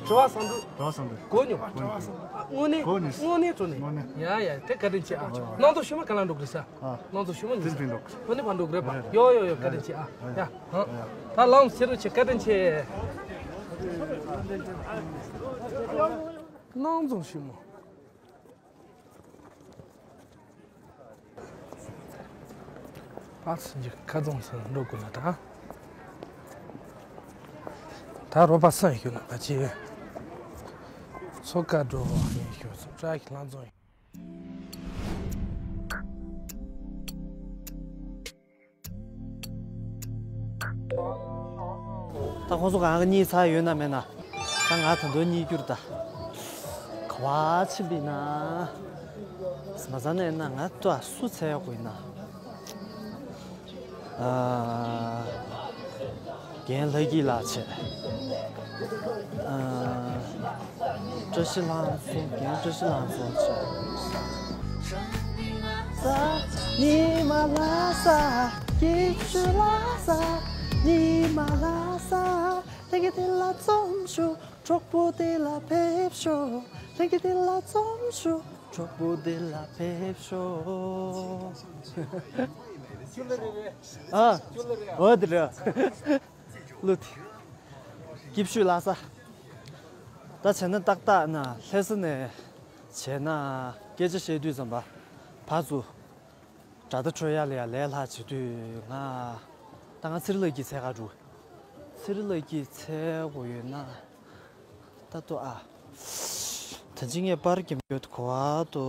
དྲི་བ་བསམ་འགྲུབ། དྲི་བ་བསམ་འགྲུབ། གོ་མྱོང་། དྲི་བ་བསམ་འགྲུབ། དངོས་གནས། གོ་ནས། དངོས་གནས་དྲི་ནས། དངོས་གནས། ཡ་ཡ། དེ་བཀའ་དྲིན་ཆེ་ཨ། ཨོ། སྣང་ཚུལ་ཞུ་མ་ག་ལ་འགྲོ་གི་རེད་ས། ཨ། སྣང་ཚུལ་ཞུ་མ་ཉིན་ས། དེ་འགྲིག་འགྲོ། དངོས་གནས་ཕར་འགྲོ་གི་རེད་པ། ཡ་ཡ། ཡོ་ཡོ་ཡོ། བཀའ་དྲིན་ཆེ་ཨ། ཡ། ཡ། ཡ། ད་ལམ་ཕྱི་རུ་ཆེ། བཀའ་དྲིན་ཆེ། སྣང་ཚུལ་ཞུ་མ། ཨ་ཙི་ཅིག་ཁ་རྫོང་ཟེར་འགྲོ་དགོས་ན་ད། ད་རོ་པ་སང་ཡོད་ན་ད་ཅི། མཚོ་ཁ་འགྲོ་ཡིན་ཞུ་སོང་། བཀྲ་ཤིས་ལྷ་རྫོང་ཡིན། ད་ཁོང་ཚོ་གང་ག་གཉིད་ཚར་ཡོད་ན་མེད་ན། ད་ང་ད་དུང་གཉིད་སྐྱུར་ད། ག་བ་ཕྱིན་པ་ཡིན་ན། མ་ཚར་ན་ཡིན་ན་ང་ཏོ་སུ་འཚོལ་དགོས་ཡིན་ན། ཨ། རྒན་ལྷ་སྐྱིད་ལགས་བྱས། ཨ། བཀྲ་ཤིས་ལྷ་མཚོ། རྒན་བཀྲ་ཤིས་ལྷ་མཚོ་བྱས། ཉི་མ་ལྷ་ས། སྐྱིད་ཤོད་ལྷ་ས། ཉི་མ་ལྷ་ས། ལྷན་རྒྱས་དེ་ལ་འཛོམས་ཤོག་གྲོགས་པོ་དེ་ལ་ཕེབས་ཤོག་ལྷན་རྒྱས་དེ་ལ་འཛོམས་ཤོག་གྲོགས་པོ་དེ་ལ་ཕེབས་ཤོག་ཨ། འོ་དེ་རེད། གླུ་དེ། སྐྱིད་ཤོད་ལྷ་ས། ད་བྱས་ན་ཏག་ཏག་ན་ལྷ་ས་ནས་བྱས་ན་སྐད་ཆ་བཤད་དུས་ཙམ་པ། ཕར་ཚུར་དགྲ་ཟླ་ཁྲོད་ཡ་ལ་ཡ་ལས་སླ་བྱེད་དུས་ང་། ད་ང་ཚེ་རིང་ལགས་ཀྱི་འཚོལ་ག་འགྲོ། ཚེ་རིང་ལགས་ཀྱི་འཚོལ་དགོས་ཡོད་ན། ད་ལྟོ་ཨ། ད་ཅི་ངས་པར་རྒྱབ་ཡོད་གོ་བ་དོ།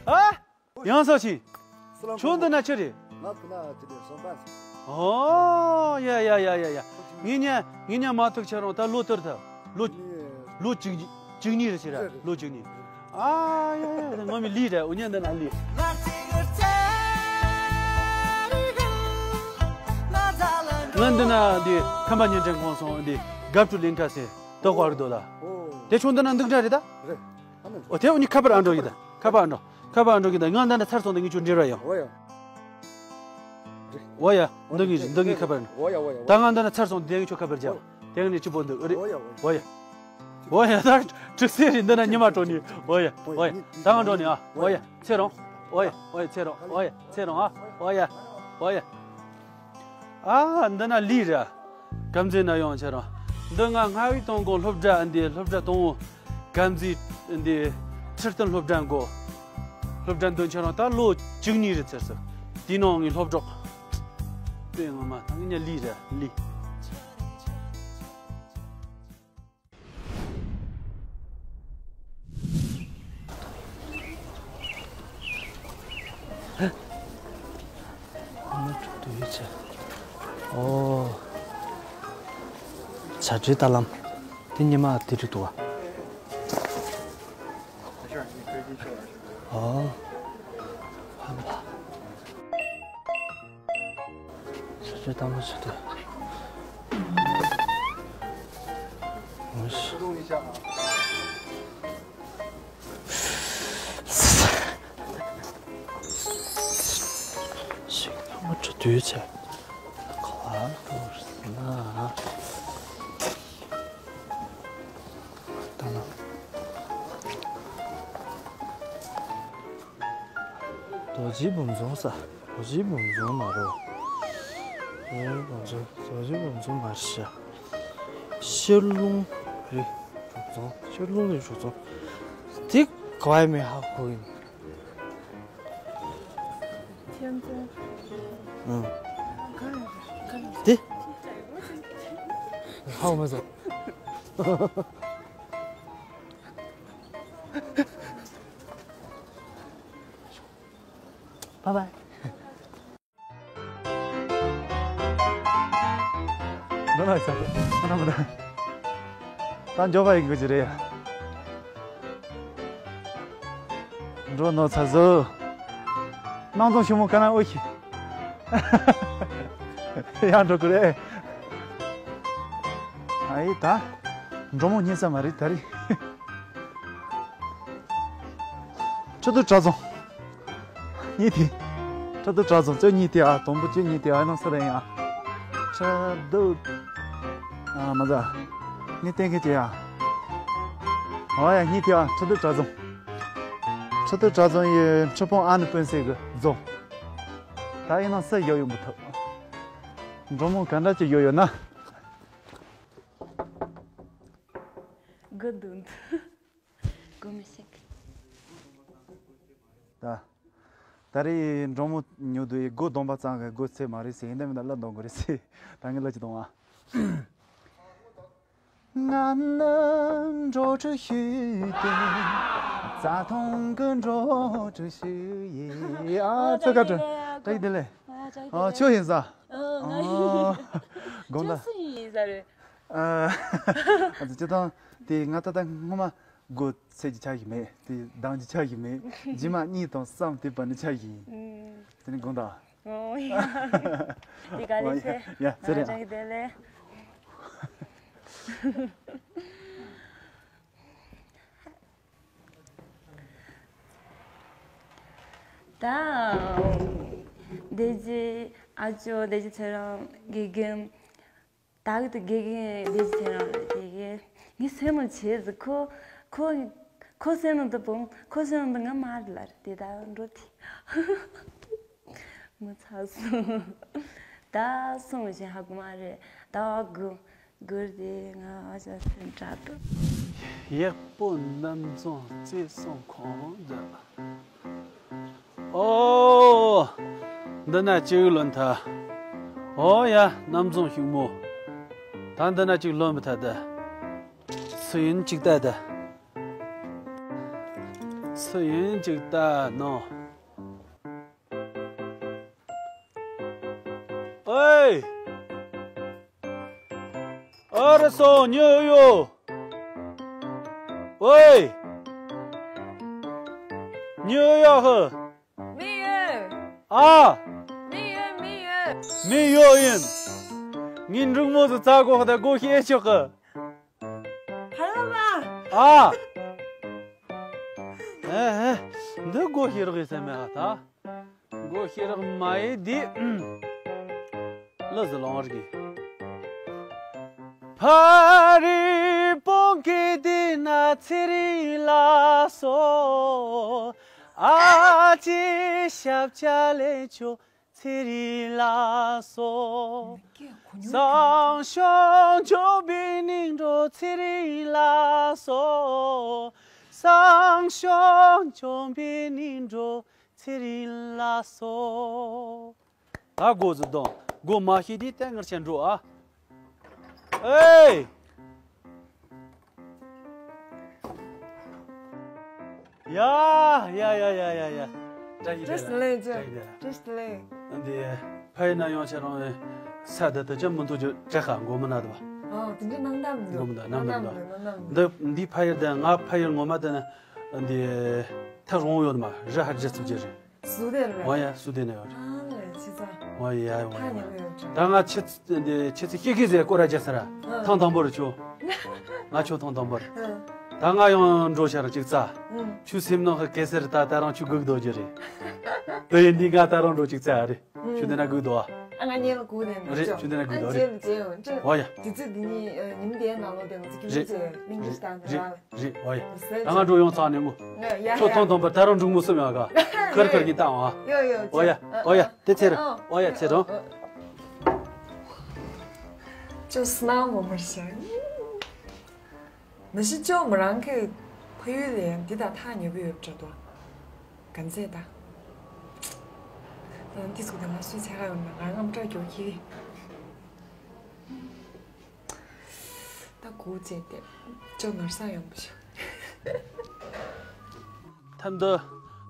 ཨ། ཡང་སོ་ཆི། ཁྱོད་འདི་ན་ཆི་རེད། ང་ཕུ་ན་དེ་འདྲའི་བསམ་པ། ཨོ། ཡ་ཡ་ཡ་ཡ་ཡ། ངེད་གཉིས་ངེད་གཉིས་མ་ཐུག་ཁྱེད་རང་ད་ལོ་དུར་ཐལ། ལོ། ལོ་བཅུ་གཉིས་བཅུ་གཉིས་རེད་ཟེར་ར། ལོ་བཅུ་གཉིས། ཨ་ཡ་ཡ་ཡ། ངོ་མི་ལི་རེད། འུ་གཉིས་འདི་ན་ལི། ང་འདི་ན་འདི་ཁམས་པ་བརྙན་འཕྲིན་ཁང་སོང་འདི་དགའ་བསུ་གླིང་ཁ་ཟེར་ཏོག་ཝར་དོ་ལ། དེ་ཁྱོད་འདི་ན་འདུག་འདྲ་རེད་ད། རེད། ཨོ་དེ་འུ་གཉིས་ཁ་པར་ཨ་འགྲོ་གི་ད། ཁ་པར་ཨ་འགྲོ། ཁ་པར་ཨ་འགྲོ་གི་ད། ང་འདི་ན་ཚར་སོང་ད་ངས་ཁྱོད་འབྲེལ་བ་ཡོང་། འོ་ཡ། འོ་ཡ། འདི་ངས་འདི་ངས་ཁ་པར་ཨ་འགྲོ། འོ་ཡ་འོ་ཡ། ད་ང་འདི་ན་ཚར་སོང་དེ་ངས་ཁྱོད་ཁ་པར་རྒྱབ། དེ་ངས་ཅི་པོ་འདུག་རེད། འོ་ཡ་འོ་ཡ། འོ་ཡ། འོ་ཡ། ད་དྲུག་སེ་རེད། འདི་ན་ཉི་མ་འགྲོ་ནི། འོ་ཡ་འོ་ཡ། ད་ང་འགྲོ་ནི་ཨ། འོ་ཡ། ཚེ་རོང་། འོ་ཡ་འོ་ཡ། ཚེ་རོང་། འོ་ཡ་ཚེ་རོང་ཨ། འོ་ཡ་འོ་ཡ། ཨ། འདི་ན་ལི་ར། དཀར་མཛེས་ན་ཡོང་ཁྱེད་རང་། འདི་ང་སྔ་བའི་སྟོན་གོང་སློབ་གྲྭ་འདི་སློབ་གྲྭ་དང་པོ། དཀར་མཛེས་འདི་ཁྲི་སྟོན་སློབ་གྲྭ་མགོ། སློབ་གྲྭ་འདོན་ཁྱེད་རང་ད་ལོ་བཅུ་གཉིས་རེད་ཟེར་སོང་། དེའི་ནང་ངའི་སློབ་གྲོགས། དཔེ་ངོ་མ་ད་ངས་ལི་ར་ལི། ཨ་མ་འགྲོ་དུས་ཡོད་ཚད། ཨོ། བྱ་བྲལ་ལྟ་ལམ། དེ་ཉི་མ་དེ་རེད་འདུག་ག་ཨོ། ཕམ་པ། ས་ཆ་དང་པོ་ཆེ་སྟེ། འོ་ཤི། ཤིང་ནགས་མ་འགྲོ་དུས་ཚེ། ག་བ་འགྲོ་ཟེར་ན། ད་ན། རྡོ་རྗེ་འབུམ་ཚོགས་ས། རྡོ་རྗེ་འབུམ་ཚོགས་མ་རེད། རྡོ་རྗེ་འབུམ་ཚོགས། རྡོ་རྗེ་འབུམ་ཚོགས་མ་རེད་ཤག་ཤར་རླུང་རེད། གྲོགས་ཚོགས། ཤར་རླུང་རེད་གྲོགས་ཚོགས། དེ་ག་བ་ཡིན་མིན་ཧ་གོ་གི་མེད། ཁྱེད་ཚོ། ཨང་། ག་རེ་ག་རེ། དེ། ཧ་གོ་མ་སོང་། Bye bye. ནོ་ནོ་ས། ནོ་ནོ་ནོ། ད་མགྱོགས་པ་ཡིན་དགོས་ཀྱི་རེད་ཡ། འགྲོ་ནོ་ཚ་བཟོ། སྣང་ཚོང་ཞུ་མོ་ག་ན་ཨོ་ཤི། ཡང་འགྲོ་དགོས་རེད། ཨ་ཡེ་ད། འགྲོ་མོ་རྙེད་ས་མ་རེད་ད་རེད། ཆུ་དུ་གྲྭ་རྫོང་། གཉིས་དེ། ཁྲི་ཐོག་གྲྭ་རྫོང་བཅུ་གཉིས་དེ་ཨ། དང་པོ་བཅུ་གཉིས་དེ་ཨ་ནང་སུ་རེད་ཡ། ཁྲི་ཐོག་ཨ་མ་ཟ། ངས་བསྟན་མཁན་ཅི་ཡ། ཨ་ཡ་གཉིས་དེ་ཨ། ཁྲི་ཐོག་གྲྭ་རྫོང་། ཁྲི་ཐོག་གྲྭ་རྫོང་ཡི་ཁྲི་སྤུངས་ཨ་ནི་སྤུན་སྲེག་གི་རྫོང་། ད་ཡིན་ན་སུ་ཡོད་ཡོད་མི་ཐུབ། འབྲོང་མོ་ག་འདྲ་ཅིག་ཡོད་ཡོད་ན། དགུ་འདུག་དགུ་མི་ཤེས། ད། ད་རེས་འབྲོང་མོ་ཉོ་དུས་སྒོ་གདོང་པ་ཙང་གི་སྒོ་ཚེ་མ་རེད་ཟེར་ཡིན་ད་མིན་ད་གླུ་གཏོང་དགོས་རེད་ཟེར། ད་ངས་གླུ་ཅིག་གཏོང་ཨ། ང་ནི་འགྲོ་དྲུག་ཤུལ་དེ། རྩྭ་ཐང་གི་འགྲོ་དྲུག་ཤུལ་ཡིན། ཨ་ཙི་ཀ་ཀྲི། བཀྲ་ཤིས་བདེ་ལེགས། ཨ་ཁྱོད་ཡིན་ས། ཨ་དགོངས་དག་ཁྱོད་སུ་ཡིན་ས་རེད། ཨ་ཙི་ཅི་དང་དེ་ང་ད་ལྟ་སྔོན་མ། སྒོ་ཚད་ཀྱི་ཆ་ཞིག་མེད། དེ་གདངས་ཀྱི་ཆ་ཞིག་མེད། རྗེས་མ་གཉིས་དང་གསུམ་དེ་བར་ནི་ཆ་ཞིག་ཡིན། ཨུམ། དེ་ནི་དགོངས་དག་ཨོ་ཡ། དེ་ག་ལེ་ཚེ། ཡ་ཚེ་རིང་། བཀྲ་ཤིས་བདེ་ལེགས། ད། བདེ་སྐྱིད་ཨ་ཅོ་བདེ་སྐྱིད་ཚེ་རིང་དགེ་རྒན། ད་གི་དུ་དགེ་རྒན་བདེ་སྐྱིད་ཚེ་རིང་ལ་དེ་གི་ངས་སེམས་ནང་བྱས་ཟིག་ཁོ་ཁོ་ཁོ་སེམས་ནང་དུ་བུང་ཁོ་སེམས་ནང་དུ་ང་མ་རེད་ལ་རེད་དེ་ད་འགྲོ་དེ་མི་ཚ་སོང་། ད་སོང་བཞིན་ཧ་གོ་མ་རེད་ད་གུ་གུར་དེ་ང་ཨ་ཅག་སེམས་དྲག་ཏུ། ཡག་པོ་རྣམ་རྫོང་རྩེ་སོང་ཁོང་འདི། ཨོ། འདི་ན་ཅིག་ལོན་ཐལ། ཨོ་ཡ་རྣམ་རྫོང་ཤུག་མོ། ད་འདི་ན་ཅིག་ལོན་མི་ཐལ་ད། སུ་ཡིན་ཅིག་ལྟ་ད། སུ་ཡིན་ཅིག་ལྟ་ནོ། ཨེ། ཨ་རི་སོ་ཉོ་ཡོ། ཨེ། ཉོ་ཡོ་ཧི། མི་ཡོད། ཨ། མི་ཡོད་མི་ཡོད། མི་ཡོད་ཡིན། ངའི་འབྲུག་མོ་ཟིག་བཙལ་གོ་ཧ་ད་སྒོ་ཕྱེ་ཆོག་གི། ཧ་ལ་མ། ཨ། ཨེ་ཧེ། འདི་སྒོ་ཕྱེ་རོགས་ཡིན་ཟེར་མེད་ཨ་ད། སྒོ་ཕྱེ་རོགས་མ་ཡེ་འདི། ལ་ཟི་ལོང་རྒྱུ། ཕ་རི་པོང་ཀི་དི་ན་ཚེ་རིང་ལ་སོ། ཨ་ཅེ་ཞབས་ཆ་ལེན་ཆོག་ཚེ་རིང་ལ་སོ། སང་ཞོགས་འཇོམས་པའི་ནིང་འགྲོ་ཚེ་རིང་ལ་སོ། སང་ཞོགས་འཇོམས་པའི་ནིང་འགྲོ་ཚེ་རིང་ལ་སོ། ད་སྒོ་ཟིག་གདོང་སྒོ་མ་ཕྱེ་དུས་ལྟད་ངར་ཆེན་འགྲོ་ཨ། ཨེ། ཡ་ཡ་ཡ་ཡ་ཡ་ཡ། བཀྲ་ཤིས་བདེ་ལེགས། བཀྲ་ཤིས་བདེ་ལེགས། བཀྲ་ཤིས་བདེ་ལེགས། འདི་ཕ་ཡི་ན་ཡོང་ཆེ་རང་ས་དེ་དུ་ཅམ་མི་འཐུང་རྒྱུ་བྲེ་ཁ་མགོ་མི་ན་དུ་བ། ཨོ་དེ་འདྲ་ནང་ད་མི་འདུག་མགོ་མི་ན་ནང་ད་མི་འདུག་འདི་འདི་ཕ་ཡི་དེ་ང་ཕ་ཡི་ངོ་མ་དེ་ན་འདི་ཐག་རོང་ཡོད་མ་རི་ཧར་རྒྱ་ཚུགས་རྒྱུ་རེད། སུ་དེ་རེད། ཨོ་ཡ་སུ་དེ་ནས་ཡོད། ཨ་ལས་ཅི་ཙང་། ཨོ་ཡ་ཡ་ཨོ་ཡ། ད་ང་ཆེ་ཆེ་ཚེ་ཤེས་ཀྱི་ཟེར་སྐོར་ར་རྒྱ་ས་ར། ཐང་དང་པོ་རུ་ཆོ། ང་ཆོ་ཐང་དང་པོ་རུ། ད་ང་ཡང་འགྲོ་ཤ་ར་ཅིག་ཙ། ཆུ་སེམས་ནང་གི་གེ་སར་ད་ད་རང་ཆུ་སྒུག་རྡོ་རྒྱུ་རེད། དེ་ཡིན་དུས་ང་ད་རང་འགྲོ་ཅིག་ཙ་རེད། ཆུ་འདི་ན་སྒུག་རྡོ་ཨ། ཨ་ང་ཉེ་ལ་སྒུག་ནས་རེད། ཆུ་འདི་ན་སྒུག་རྡོ་རེད། ཨོ་ཡ། དེ་ཚེ་འདི་ཉིད་ཉིན་དེའི་ནང་ལོགས་དེ་ང་ཚོ་ཁྱིམ་རེད། ཚེ་མིང་རེད་གི་སྟངས་དེ་ར། རེད། ཨོ་ཡ། ད་ང་འགྲོ་ཡོང་ཚང་ནས་ངུ། ཡ་ཡ། ཁྱོད་ཐོང་ཐོང་པར་ད་རུང་འབྲུག་མོ་གསུམ་ཡོད་ག་ཁར་ཁར་གྱིས་བཏང་བ། ཡོ་ཡོ། ཨོ་ཡ། ཨོ་ཡ། དེ་ཚེ་རུང་། ཨོ་ཡ་ཚེ་རུང་། ཅོ་སྣང་ངོ་མར་ཤར། མི་ཤི་ཅོ་མོ་རང་གི་ཕ་ཡུལ་ལས་འདི་དང་ཐག་ཉེ་པོ་ཡོད་འདྲ་འདུག་ག་ཚད་ད། ད་འདི་ཚོ་དེ་ང་སུས་ཆ་ག་ཡོང་ན་ང་རྔམ་སྐྲག་རྒྱོ་ཁྱི། ད་གུ་བྱས་ཏེ་ཅོ་ནོར་ས་ཡོང་བ་ཞིག་ཐབས་འདི་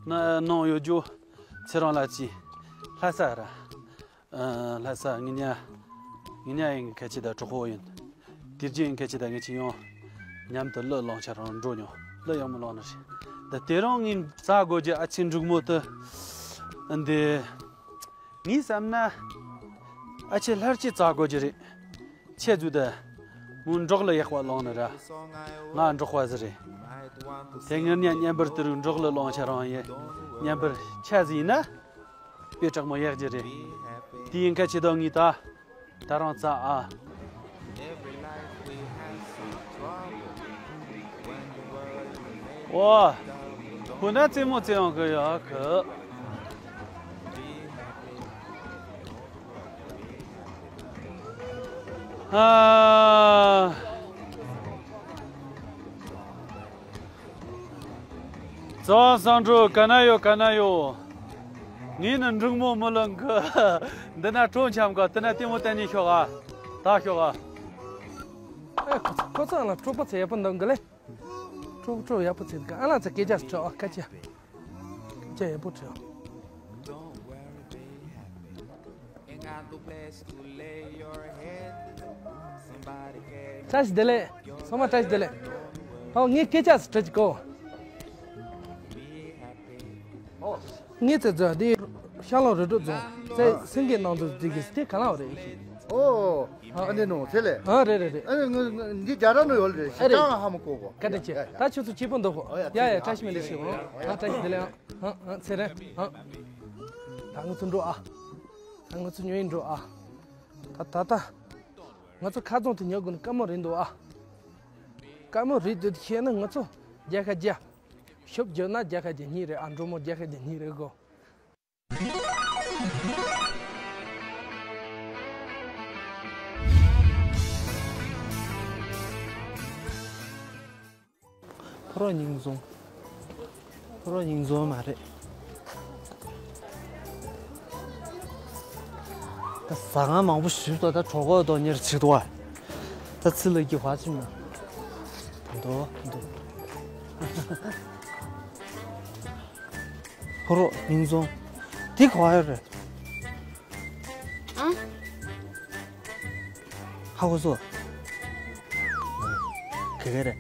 ན་ནང་ཡོད་རྒྱུ་ཚེ་རང་ལ་ཅི་ལྷ་ས་ར། ལྷ་ས་ངི་ཉ་ངི་ཉ་ཡིན་གལ་ཆེ་ད་གྲོགས་པོ་ཡིན། དེ་རྗེས་ཡིན་གལ་ཆེ་ད་ངི་ཆི་ཡོང་མཉམ་དུ་གླུ་བླངས་ཆ་རང་འགྲོ་མྱོང་གླུ་ཡག་མོ་བླངས་ནི་རེད། ད་དེ་རིང་ངས་བཙལ་དགོས་རྒྱུ་ཨ་ཆེ་འབྲུག་མོ་དུ་འདི། ངས་བསམ་ན། ཨ་ཆེ་ལྷར་ཅི་བཙལ་དགོས་རྒྱུ་རེད། ཆེ་ཟུ་ད། མོ་འབྲོག་གླུ་ཡག་པ་བླངས་ནི་ར། ང་འབྲོག་པ་ཟིག་རེད། དེ་ངེད་གཉིས་མཉམ་པར་དུ་རུ་འབྲོག་གླུ་བླངས་ཆ་རང་ཡིན། མཉམ་པར་ཆ་ཟིག་ཡིན་ན། དཔེ་དྲག་མོ་ཡག་རྒྱུ་རེད། དེ་ཡིན་ཁ་ཆེ་དོ་ངས་ད། ད་རང་ཙ་ཨ། ཨོ། ཁོ་ན་རྩེད་མོ་རྩེ་ཡོང་གི་ཡོད་གི། ཨ། རྩ་བ་བསང་འགྲོ་ག་ན་ཡོད་ག་ན་ཡོད། ངས་ནི་འབྲུག་མོ་མི་ལོན་གི། འདི་ན་སྤྲོ་འཆམ་གི། དེ་ན་ལྟད་མོ་བལྟ་ནས་ཤོག་ཨ། ད་ཤོག་ཨ། ཨེ་ཁོ་ཚོ་ཁོ་ཚོ་ལ་སྤྲོ་པོ་ཚེ་ཡག་པོ་འདུག་གི་ལེ། སྤྲོ་སྤྲོ་ཡག་པོ་ཚེ་འདུག་ཨ་ལ་ཚ་སྐད་ཆ་སྤྲོ་ཨ་སྐད་ཆ། སྐད་ཆ་ཡག་པོ་སྤྲོ། བཀྲ་ཤིས་བདེ་ལེགས། ཚང་མ་བཀྲ་ཤིས་བདེ་ལེགས། ཧོ་ངས་སྐད་ཆ་ཞིག་དྲི་གོ། ངས་ཚེ་ཚོ་འདི་ཤར་ལུང་རི་ཁྲོད་རྫོང་ཚེ་སེང་གེ་ནང་དུ་འདི་གི་དེ་ག་ལ་བ་རེད། ཨོ། ཨ་ནི་ནོ་ཚེ་ལེ། ཨ་རེད་རེད་རེད། ཨ་ནི་ང་ང་འདི་རྒྱ་ར་ནོ་ཡོད་རེད། ཨ་རེད། ཤ་ཧ་མ་གོ་གོ། བཀའ་དྲིན་ཆེ། ད་ཁྱོད་ཚོ་སྐྱིད་པོ་འདུག་གོ། ཡ་ཡ་ཡ་ཡ། བཀྲ་ཤིས་བདེ་ལེགས་ཞུ་གོ། ཨ་བཀྲ་ཤིས་བདེ་ལེགས། ཨ་ཨ་ཚེ་རིང་ཨ། ད་ང་ཚོ་འགྲོ་ཨ། ད་ང་ཚོ་ཉོ་ཡིན་འགྲོ་ཨ། ད་ད་ད། ང་ཚོ་ཁ་རྩང་དུ་ཉོ་དགོས་ན་དཀའ་མོ་རེད་འདུག་ཨ། དཀའ་མོ་རེད་འདུག་ཤེས་ན་ང་ཚོ་བརྒྱ་ཁ་བརྒྱ། ཤོབ་བརྒྱབ་ན་བརྒྱ་ཁ་བརྒྱ་གཉིས་རེད་ཨ། འགྲོ་མོ་བརྒྱ་ཁ་བརྒྱ་གཉིས་རེད་གོ། ཕོ་རོག་སྙིང་རྫོང་། ཕོ་རོག་སྙིང་རྫོང་མ་རེད། ད་ཟ་ཁང་མང་པོ་ཞིག་ཏུ་ད་གྲོད་ཁོག་ཏུ་གཉེར་བྱེད་དུ་བ། ད་ཚི་ལ་གི་བ་ཅིམ་ན། འདོ་འདོ། ཕོ་རོག་སྙིང་རྫོང་། དེ་ག་བ་ཡོད་རེད། ཨ། ཧ་གོ་སོང་། ག་གེ་རེད།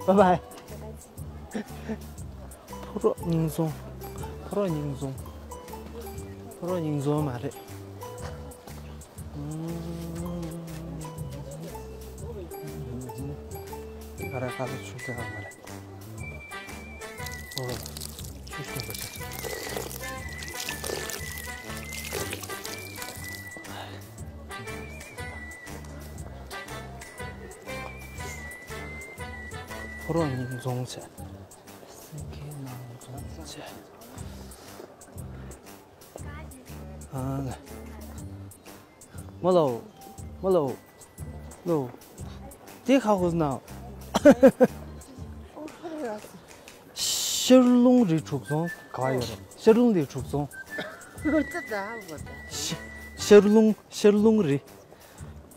བའི་བའི། ཕོ་རོག་སྙིང་རྫོང་། ཕོ་རོག་སྙིང་རྫོང་། ཕོ་རོག་སྙིང་རྫོང་མ་རེད། ཨ་ར་ཁ་ལ་ཆུ་ཚ་མ་རེད། ཨོ། ཆུ་ཆེན་པོ་ཆེ། ཕོ་རོག་སྙིང་རྫོང་བྱས། སེང་གེ་སྙིང་རྫོང་བྱས། ཨ་ལ། མ་ལོ། མ་ལོ། ལོ། དེ་ཁ་ཁོ་ན། ཤར་རླུང་རི་དྲུག་རྫོང་ག་བ་ཡོད་རེད། ཤར་རླུང་རི་དྲུག་རྫོང་། ཤ- ཤར་རླུང་ཤར་རླུང་རི།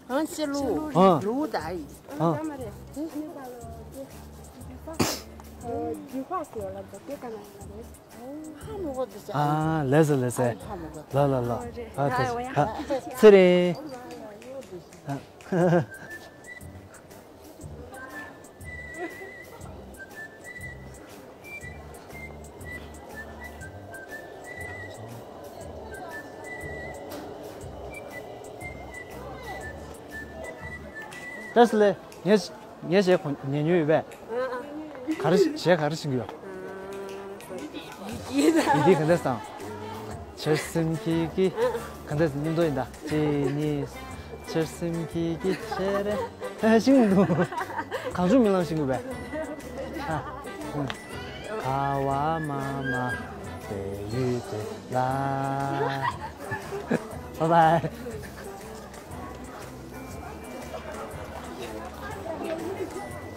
ཨང་ཤར་རླུང་ཨ། རི་ད་ཡི། ཨ། ཨ་ལེ་ཟེ་ལེ་ཟེ། ལ་ལ་ལ། ཨ་ཚེ་རིང་། ཏེས་ལེ། ངས་ངས་ཞེ་ཁོ་ཉན་ཉོས་ཡོད་པས། ག་རེ་ཞེ་ག་རེ་ཤིང་གི་ཡོད། ཡི་གེ་ག་འདྲ་སང་། ཆེར་སེམས་ཀྱི་གི་ག་འདྲ་སྙིང་དོ་ཡིན་ད། གཅིག་གཉིས། ཆེར་སེམས་ཀྱི་གི་ཆེ་རེ། ཤིང་འདུག་གང་བྱུང་མི་ལང་ཤིང་གི་བས། ཨ། ག་བ་མ་མ་དེ་ཡུལ་དེ་ལ། བའི་བའི།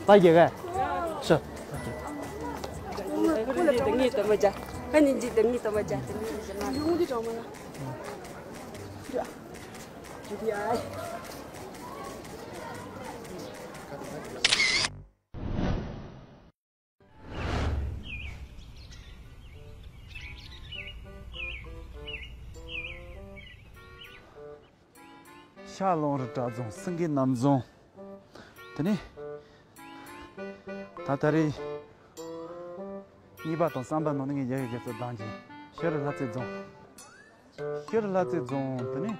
པ་རྒྱལ་ག་ཤོ། ཁོ་ལ་དང་ངེས་དང་མ་བྱ། ཁ་ནི་འཇིག་དང་ངེས་དང་མ་བྱ། དང་ངེས་མ་བྱ། ཡོང་འདི་དྲང་མ་ཡ། ཡ། ཡ། ཤར་རླུང་རི་བྲག་རྫོང་སེང་གེ་གནམ་རྫོང་། དེ་ནས་ད་ད་རེས་གཉིས་པ་དང་གསུམ་པ་ནང་ནས་ངས་རྒྱ་ཡིག་རྒྱ་མཚོ་བཏང་གི། ཤར་ལྷ་རྩེ་རྫོང་། ཤར་ལྷ་རྩེ་རྫོང་། དེ་ནས་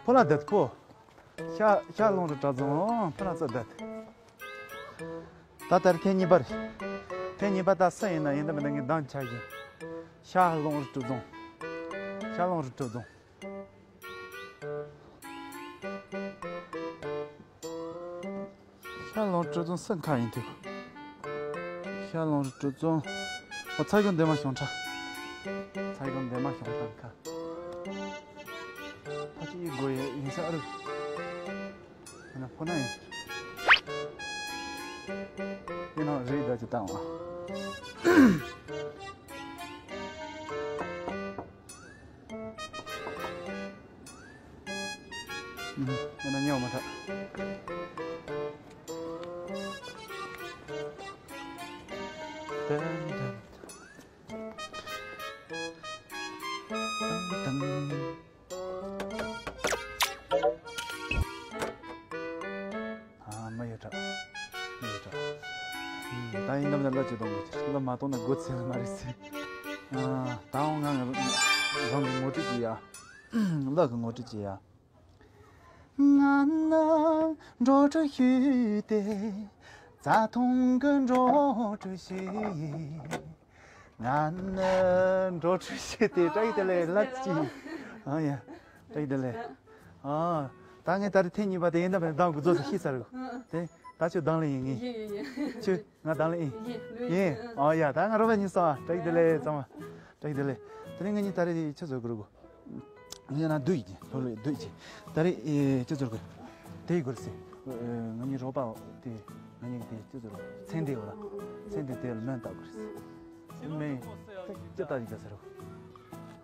ཕོ་ལ་བསྡད། ཕོ། ཤར་ཤར་རླུང་རི་བྲག་རྫོང་ཕོ་ལ་ཚོ་བསྡད། ད་ལྟར་ཐེངས་གཉིས་པ་རེད། ཐེངས་གཉིས་པ་ད་སུ་ཡིན་ན་ཡིན་ད་མི་ད་ངས་འདང་ཆགས་ཀྱིན། ཤར་ལུང་རི་གྲུ་རྫོང་། ཤར་ལུང་རི་གྲུ་རྫོང་། ཤར་ལུང་རི་གྲུ་རྫོང་སུ་ཁ་ཡིན་དུས། ཤར་ལུང་རི་གྲུ་རྫོང་། ཨོ་ཚ་གྱང་འདན་མ་ཤོང་ཁྲ། ཚ་གྱང་འདན་མ་ཤོང་ཁྲ་ཁ། ཕ་ཅི་ཡི་སྒོ་ཡི་ཡིན་ས་ཨ་རུ། ཡིན་ན་ཕོ་ན་ཡིན་ཟེར། ཡིན་ན་རེད་ད་ཅི་བཏང་བ། ཡིན་ན་ཉོ་མ་ཐག་ཏན་ཏན། ཏན་ཏན། ཨ་མ་ཡོད་དྲ། མ་ཡོད་དྲ། ད་ཡིན་ནམ་ལ་ལ་ཅི་གཏོང་དགོས་ཅི་ལ་མ་གཏོང་ན་སྒོ་ཚེ་ལ་མ་རེད་ཟེར། ཨ་ད་འོང་ང་རང་གི་ངོ་སྤྲོད་ཅི་ཡ། ལ་གི་ངོ་སྤྲོད་ཅི་ཡ། ང་ནི་འགྲོ་གྲུ་ཞིག་སྟེ། རྩྭ་ཐང་གི་འགྲོ་གྲུ་ཞིག་ཡིན། ང་ནི་འགྲོ་གྲུ་ཞིག་སྟེ་བཀྲ་ཤིས་བདེ་ལེགས་ལབ་ཅིག་ཨ་ཡ། བཀྲ་ཤིས་བདེ་ལེགས། ཨ། ད་ངས་ད་རེས་ཐེངས་གཉིས་པ་དེ་ཡིན་ད་མེད་འདང་དགུ་རྫོགས་སུ་ཤེས་ཚར་གོ་དེ་ད་ཁྱོད་འདང་ལེ་ཡིན་ངེས། ཡིན་ཡིན་ཡིན། ཁྱོད་ང་འདང་ལེ་ཡིན། ཡིན་ཡིན། ཨ་ཡ་ད་ང་རོགས་པ་ཉིད་སོང་ཨ། བཀྲ་ཤིས་བདེ་ལེགས་ཚང་མ། བཀྲ་ཤིས་བདེ་ལེགས། དེ་ནས་ང་གཉིས་ད་རེས་ཁྱོད་ཚོ་གུ་རུ་གོ་ཡིན་ན་བསྡུ་ཡི་ལྷོ་ལྷོ་བསྡུ་ཡི། ད་རེས་ཨེ་ཅི་ཟེར་དགོས། དེ་ཡི་དགོས་སེ། ང་གཉིས་རོགས་པ་དེ་ང་གཉིས་དེ་ཅི་ཟེར་དགོས། ཚན་དེ་ཡོད་ལ། ཚན་དེ་དེ་ལ་མེ་བཏགས་དགོས་སེ། མེ་ཅི་བཏགས་ཡི་ག་ཟེར་རོ།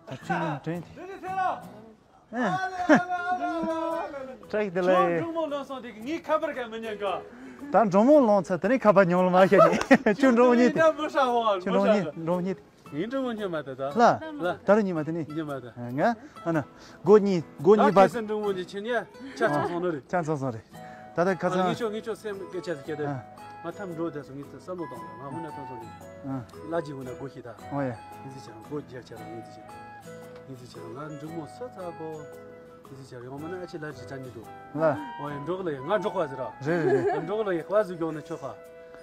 ད་ཚན་ནི་དྲན་དེ། བཀྲ་ཤིས་བདེ་ལེགས། འབྲོང་མོ་ལོང་སོང་དེ་ངའི་ཁ་པར་ག་མི་ཉན་ག་ད་འབྲོང་མོ་ལོང་ཚར་དེ་ནས་ཁ་པར་ཉོ་ལ་མ་ཤ་ཉེ། ཁྱོད་འབྲོང་མོ་གཉིས་དེ། ཁྱོད་འབྲོང་མོ་གཉིས་འབྲོང་མོ་གཉིས་དེ། ངའི་འབྲོང་མོ་ཉི་མ་དེ་ད། ལ། ལ། ད་རུ་ཉི་མ་དེ་ནི། ཉི་མ་དེ། ང་། ཨ་ན། སྒོ་གཉིས་སྒོ་གཉིས་པ། ད་ཁེ་སང་འབྲོང་མོ་གཉིས་ཁྱེད་གཉིས་ཆ་ཚང་སོང་ནི་རེད། ཆ་ཚང་སོང་རེད། ད་ལྟ་ཁ་སང་། ངས་ཆོག་ངས་ཆོག་སེམས་སྐད་ཆ་ཟིག་སྐད་དེ། ང་ཐམ་འགྲོ་དེ་སོང་ངས་བསམ་བློ་བཏང་ང་ཧུ་ན་ཐང་སོང་ནི། ལ་ཇི་ཧུ་ན་སྒོ་ཤི་ད། ཨོ་ཡ། ངས་ཟིག་ཆ་སྒོ་རྒྱག་ཆ་ལ་ངས་ཟིག་ཆ། ངས་ཟིག་ཆ་ང་འབྲོང་མོ་ས་ཚ་གོ་ངས་ཟིག་ཆ་ཡོང་མ་ན་ཨ་ཅེ་ལ་ཇི་ཅན་ནི་འདུག་ལ། ཨོ་ཡ་འགྲོག་ལ་ཡ་ང་འགྲོག་པ་ཟེར་ར། རེད་རེད་རེད། འགྲོག་ལ་ཡ་བ་ཟིག་ཡོང་ནི་ཆོག་ག་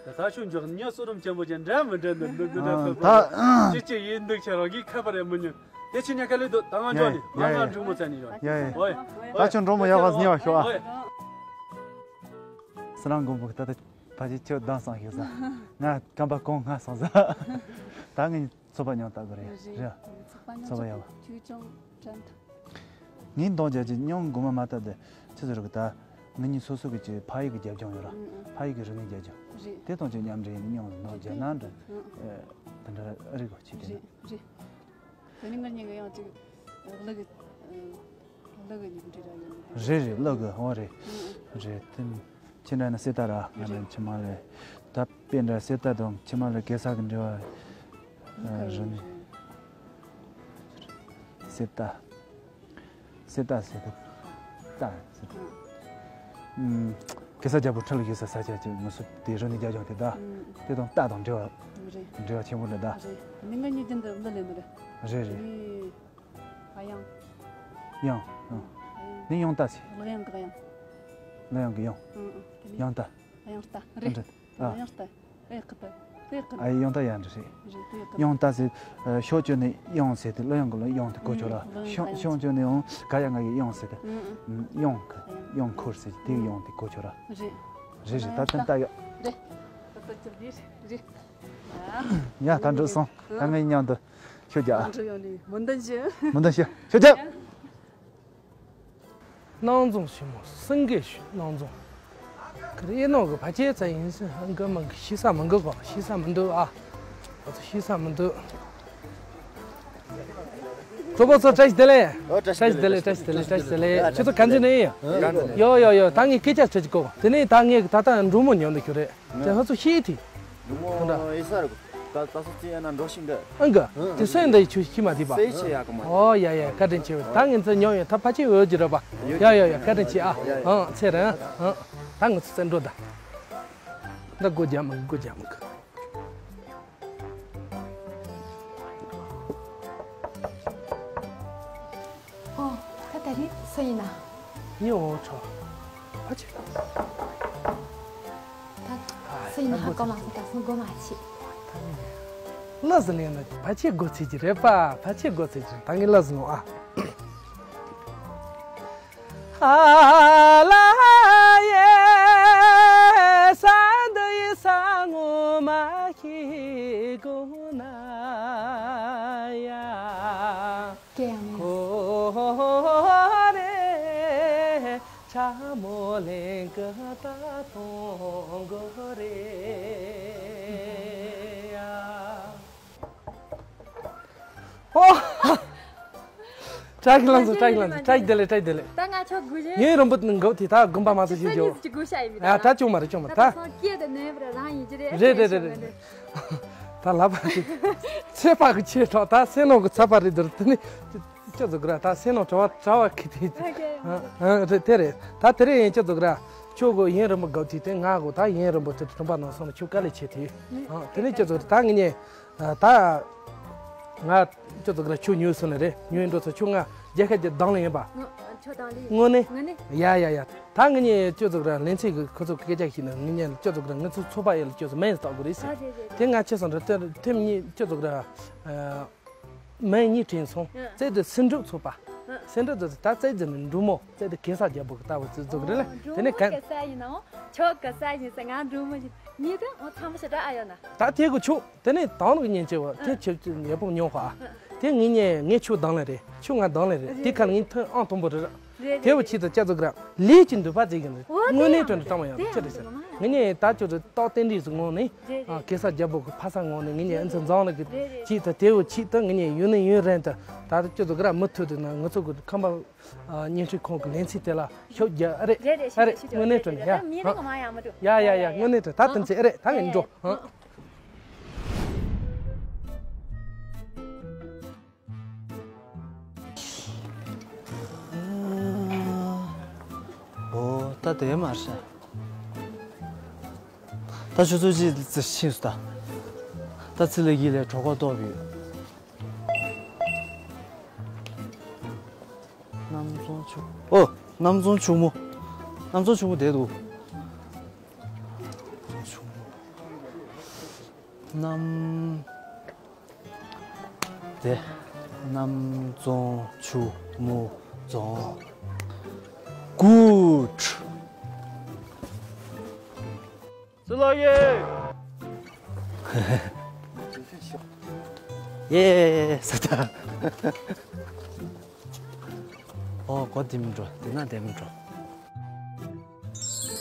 ད་ད་ཆུ་འཇོག་ཉ་སོ་རུམ་ཆེན་པོ་ཅན་འདྲ་མི་འདྲ་འདུག་འདུག་འདུག་འདུག་ད་ཅི་ཅི་ཡིན་འདུག་ཁྱེད་རང་གིས་ཁ་པར་ཡང་མི་ཉན། དེ་ཕྱི་ཉ་ཁ་ལུས་འདུག་ད་ང་འཇོག་ནི་ང་ང་འབྲུག་མོ་བཙལ་ནི་ཡོད། ཡ་ཡ། ཨོ་ཡ། ད་ཁྱོད་འབྲོང་མོ་ཡག་པ་ཟིན་ཡོད་ཤོག་ཨ། ཨོ་ཡ། སི་རང་མགོན་པོ་ད་ལྟ་ཕ་ཅི་ཁྱོད་སྡང་སང་ཤོག་ས། ང་སྐམ་པ་གོང་ང་སང་ས། ད་ངས་ཚོད་པ་མྱོང་ལྟ་དགོས་རེད། རེད། ཚོད་པ་ཡག་པ། ཁྱོད་ཅང་དྲན་ཐུབ། ངས་འདང་རྒྱག་ཅིག་སྙིང་དགོས་མ་མ་ལྟ་དེ་ཆི་ཟེར་གི་ད། ང་གཉིས་སོ་སོ་གི་ཅིག་ཕ་ཡུལ་གི་རྒྱབ་ལྗོངས་ཡོད་ར། ཨང་ཨང་། ཕ་ཡུལ་གི་རིག་གནས་རྒྱབ་ལྗོངས། རེད། དེ་དང་ཅིག་མཉམ་འབྲེལ་ཡིན་ན་སྙིང་འདང་རྒྱག་ན་འདྲ། ཨང་ཨང་། དེ་འདྲ་རེད་གོ་ཆི་དེ་ན། རེད་རེད། དེ་ནི་ང་གཉིས་ཀ་ཡང་ཅིག་གླུ་གི་གླུ་གི་ཉིན་འདྲི་ར་ཡོད་ནི། རེད་རེད་གླུ་གི་ཨོ་རེད། ཨང་ཨང་། རེད་དེ། ཁྱེད་འདྲ་ན་གསེར་རྟ་ར་ང་རེད། ནི་ཕྱི་མ་རེད། ད་དཔེ་འདྲ་གསེར་རྟ་དང་ཕྱི་མ་རེད་གེ་སར་གི་འབྲེལ་བ་རེད་ནི། གསེར་རྟ། གསེར་རྟ་ཟེར་ཏེ། རྟ་ཟེར་ཏེ། ཨུམ། གེ་སར་རྒྱལ་པོ་ཁྲི་ལ་བཞུགས་ས་ས་ཆ་ཅིག་ངོ་སོ་དེ་རུ་ནི་རྒྱ་ལྗོངས་དེ་ད། ཨུམ། དེ་དང་རྟ་དང་འབྲེལ་བ། རེད། འབྲེལ་བ་ཆེན་པོ་འདྲ་ད། རེད། ནི་ང་གཉིས་རྒྱུན་དུ་གླུ་ལེན་ནི་རེད། རེད་རེད། ཨེ། ཨ་ཡང་། ཡང་། ཨང་། ཨ་ཡང་། ནི་ཡང་རྟ་ཟེར། གླུ་དབྱངས་གི་ཡང་། གླུ་དབྱངས་གི་ཡང་། ཨང་ཨང་། དེ་ནི་ཡང་རྟ། ཨ་ཡང་རྟ་རེད། ཨ་འདྲ། ཨ། ཡང་རྟ། ཨེ་ཀི་ཏ། ཨེ་ཀི་ཏ། ཨ་ཡང་རྟ་ཡང་འདྲ་རེད། རེད་དེ་ཡང་རྟ། ཡང་རྟ་ཟེར། ཨ། ཤོག་བཅོས་ནས་ཡང་ཟེར་ཏེ་གླུ་དབྱངས་ཀྱི་གླུ་དབྱངས་དེ་གོ་ཆོག་ར། ཨང་། གླུ་དབྱངས་ཤོག་ཤོག་བཅོས་ནས་ཡང་ག་ཡ་ང་གི་ཡང་ཟེར་ཏེ། ཨང་ཨང་། ཡང་གི་ཡང་ཁུར་ཟེར་དེ་ཡང་དེ་གོ་ཆོག་ར། རེད། རེད་རེད་ད་དེ་རྟ་ཡོད། རེད། ད་ལྟ་ཅི་རེད་རེད། ཡ་ད་འགྲོ་སོང་། ད་ངའི་མཉམ་དུ་ཤོག་རྒྱག་ཨ། འགྲོ་ཡོང་ནས་མུ་མཐུད་བྱེད། མུ་མཐུད་བྱེད་ཤོག་རྒྱག་སྣང་རྫོང་ཞིག་མོ་སེང་གེ་ཞིག་སྣང་རྫོང་། ཁ་རེ་ནང་གི་ཕ་ཆེ་ཚ་ཡིན་སྲིད་ཧང་གི་མང་གི་ཤི་ས་མང་གི་གོ་ཤི་ས་མི་འདུག་ཨ། ཁོ་ཚོ་ཤི་ས་མི་འདུག་གྲོགས་པོ་ཚོ་བཀྲ་ཤིས་བདེ་ལེགས། ཨོ་བཀྲ་ཤིས་བདེ་ལེགས། བཀྲ་ཤིས་བདེ་ལེགས། བཀྲ་ཤིས་བདེ་ལེགས། ཁྱེད་ཚོ་ག་འདྲ་ནས་ཡིན། ཡོ་ཡོ་ཡོ་ད་ངས་སྐད་ཆ་དྲི་གི་གོ་དེ་ནས་ད་ངས་ད་ལྟ་འབྲོང་མོ་ཉོ་འདི་ཁྱོད་རེད། དེ་ཧ་ཚོ་ཤི་ཡི་ཐི། འབྲོང་མོ་ཨེ་ས་རུ། ད་ད་སོ་ཙི་ཡ་ན་འགྲོ་ཤིང་གི་ཨང་གི། དེ་སོན་འདི་ཆུ་ཤི་མ་དེ་པ། སེ་ཆེ་ཡ་གི་མ། ཨོ་ཡ་ཡ་བཀའ་དྲིན་ཆེ་བས་ད་ངས་ཚོ་ཉོ་ཡོད་ད་ཕ་ཆེ་འོས་ཀྱི་རེད་པ། ཡ་ཡ་ཡ་བཀའ་དྲིན་ཆེ་ཨ། ཨང་ཚེ་རིང་ཨང་། ད་ངས་ཚོ་ཙེ་འགྲོ་ད། ད་སྒོ་རྒྱག་མི་དགོས་སྒོ་རྒྱག་མི་དགོས། ཨོ། ད་ད་རེས་སུ་ཡིན་ན། ངའི་འོ་ཆོ། ཕ་ཆེ། ད་སུ་ ཡིན་ན་ཧ་གོ་མ་སོང་། ད་སོང་གོ་མ་ཆེ། ལ་ཟི་ལིང་ན་ཕ་ཆེ་གོ་ཚེ་ཅི་རེད་པ། ཕ་ཆེ་གོ་ཚེ་ཅི་ད་ངི་ལ་ཟི་ལོ་ཨ། ཨ་ལ་ཡེ་ས་འདི་ཡི་ས་ངོ་མ་ཤི་གོ་ན་ཡ། ཀེ་ཡང་མེད། གོ་རེ་ཆ་མོ་ལེན་གི་ད་གཏོང་གོ་རེ་ཡ། ཨོ། བཀྲ་ཤིས་ལགས་སོ། བཀྲ་ཤིས་ལགས་སོ། བཀྲ་ཤིས་བདེ་ལེགས། བཀྲ་ཤིས་བདེ་ལེགས། ད་ང་ཆོ་དགོས་རེད། ཡུན་རིང་པོ་ནས་འགོ་དེ་ད་དགོན་པ་མ་སོང་ཞིག་ཡོད། ཅི་དགོས་ཤ་ཡིན་པ། ད་ཅུང་མ་རེད། ཅུང་མ་རེད། ད་ད་སོང་སྐད་དེ་ནོན་པར་རང་ཡིན་གྱི་རེད། རེད་རེད་རེད་རེད། ད་ལབ་པ་ཞིག་ཚེ་དཔག་གི་ཆེ་གྲོགས་ད་སེམས་ནང་གི་ཚ་བ་རེད་འདུག་དེ་ནི་ཁྱོད་ཚོ་གི་ར་ད་སེམས་ནང་བྲོ་བ་བྲོ་བ་ཁི་དེ་ཨ་རེད། དེ་རེད། ད་དེ་རེད། ཡིན་ཁྱོད་ཚོ་གི་ར་ཁྱོད་གོ་ཡུན་རིང་པོ་འགོ་དེ་དེ་ང་གོ་ད་ཡུན་རིང་པོ་དེ་དུས་དྲན་པ་ནང་སོང་ན་ཁྱོད་དཀའ་ལས་ཆེ་དེ། དེ་ནི་ཁྱོད་ཚོ་ད་ངི་ཉེ། ད་ང་ཁྱོད་ཚོ་ག་ར་ཆུ་ཉོས་སོང་ནི་རེད། ཉོས་འགྲོ་ཚོ་ཆུ་ང་རྒྱལ་ཁབ་ཀྱི་གདང་ལ་ཡིན་པ། ཆུ་གདང་ལ་ཡིན། དངོས་གནས། དངོས་གནས། ཡ་ཡ་ཡ། ད་ངི་ཉེ་ཁྱོད་ཚོ་ག་ར་ལེན་ཚིག་གི་ཁོ་ཚོ་སྐད་ཆ་ཞིག་ནི་ངི་ཉེ་ཁྱོད་ཚོ་ག་ར་ང་ཚོ་ཚོ་པ་ཡེ་ལ་ཁྱོད་ཚོ་མེན་སྟག་གི་རེད་ཟེར། ཨ་རེད་རེད། དེ་ང་ཆེ་སོང་འདྲ་དེ་ཐེམ་གཉིས་ཁྱོད་ཚོ་ག་ར། མེན་གཉིས་དྲན་སོང་། ཨ། རྩེ་དུ་སེ་འབྲུག་ཚོ་པ། ཨ། སེ་འབྲུག་ཚོ་ད་རྩེ་དུ་ནི་འབྲུག་མོ་རྩེ་དུ་གེ་སར་རྒྱལ་པོ་གི་ལྟ་བུ་ཚོ་ཚོ་གི་རེད་ལ། དེ་ནི་ག་གེ་སར་ཡིན་ནའང་ཁྱོད་གེ་སར་ཡིན་ཟེར། ང་འབྲུག་མོ་ཡིན། མི་དེ་འོ་ཚང་མ་ཞེ་དྲག་ཨ་ཡོད་ན། ད་དེ་གི་ཆུ་དེ་ནི་དང་ལུག་ཉན་ཆེ་བ་དེ་ཨ་ཆེ་ཆེ་ཡག་པོ་མྱོང་བ། ཨ། དེ་ངི་ཉེ་ངའི་ཆུ་དང་ལ་རེད། ཆུ་ང་དང་ལ་རེད། རེད་དེ་ཁ་རེད། ངི་ཐོན་ཨང་དང་པོ་རེད། རེད་རེད། དེ་བོ་ཆེད་དུ་ཁྱེད་ཚོ་གི་ར་ལས་ཀྱི་འདུན་པ་བརྩི་གི་འདུག་དངོས་གནས་དྲན་དུ་བཏང་བ་ཡང་ཆེ་རེད་ཟེར། ངི་ཉེ་ད་ཁྱོད་ཚོ་རྟགས་རྟེན་འབྲེལ་ཟེར་ངོ་ནི། རེད་རེད། གེ་སར་རྒྱལ་པོ་གི་ཕ་ས་ངོ་ནས་ངི་ཉེ་ཨ་ཚོ་འཛང་ལ་གི་རེད་རེད། ཅིག་ད་དེ་བོ་ཆིག་ད་ངི་ཉེ་ཡུན་ནས་ཡུན་རིང་དུ་ད་ཁྱོད་ཚོ་གི་ར་མུ་མཐུད་དུ་ན་ང་ཚོ་གི་ཁམས་པ་བརྙན་འཕྲིན་ཁང་གི་ལེན་ཚིག་དེ་ལ་ཤུགས་རྒྱག་ཨ་རེད། རེད་རེད། ཨ་རེད། ཤུགས་རྒྱག་དངོས་གནས་དྲན་ཡ། མི་རིགས་མ་ཡ་མ་འགྲོ། ཡ་ཡ་ཡ། དངོས་གནས་དྲན། ད་དེ་ཚེ་ཨ་རེད། ད་ངི་འགྲོ། ཨོ་ད་དེ་མ་རེད། ད་ཆུ་ཚོད་གཅིག་ཙམ་ཕྱིན་སོང་། ད་ད་ཚི་ལ་གི་ལས་གྲོད་ཁོག་ལྟོགས་པ་ཡོད། གནམ་རྫོང་ཕྱུག་ཨོ། གནམ་རྫོང་ཕྱུག་མོ། གནམ་རྫོང་ཕྱུག་མོ་བསྡད་འདུག་ཕྱུག་མོ། གནམ། དེ། གནམ་རྫོང་ཕྱུག་མོ་རྫོང་། གུཌ། སུ་ལགས་ཡེ། ཡེ་ས་ད། ཨོ་གོ་དེ་མི་འགྲོ། དེ་ན་དེ་མི་འགྲོ།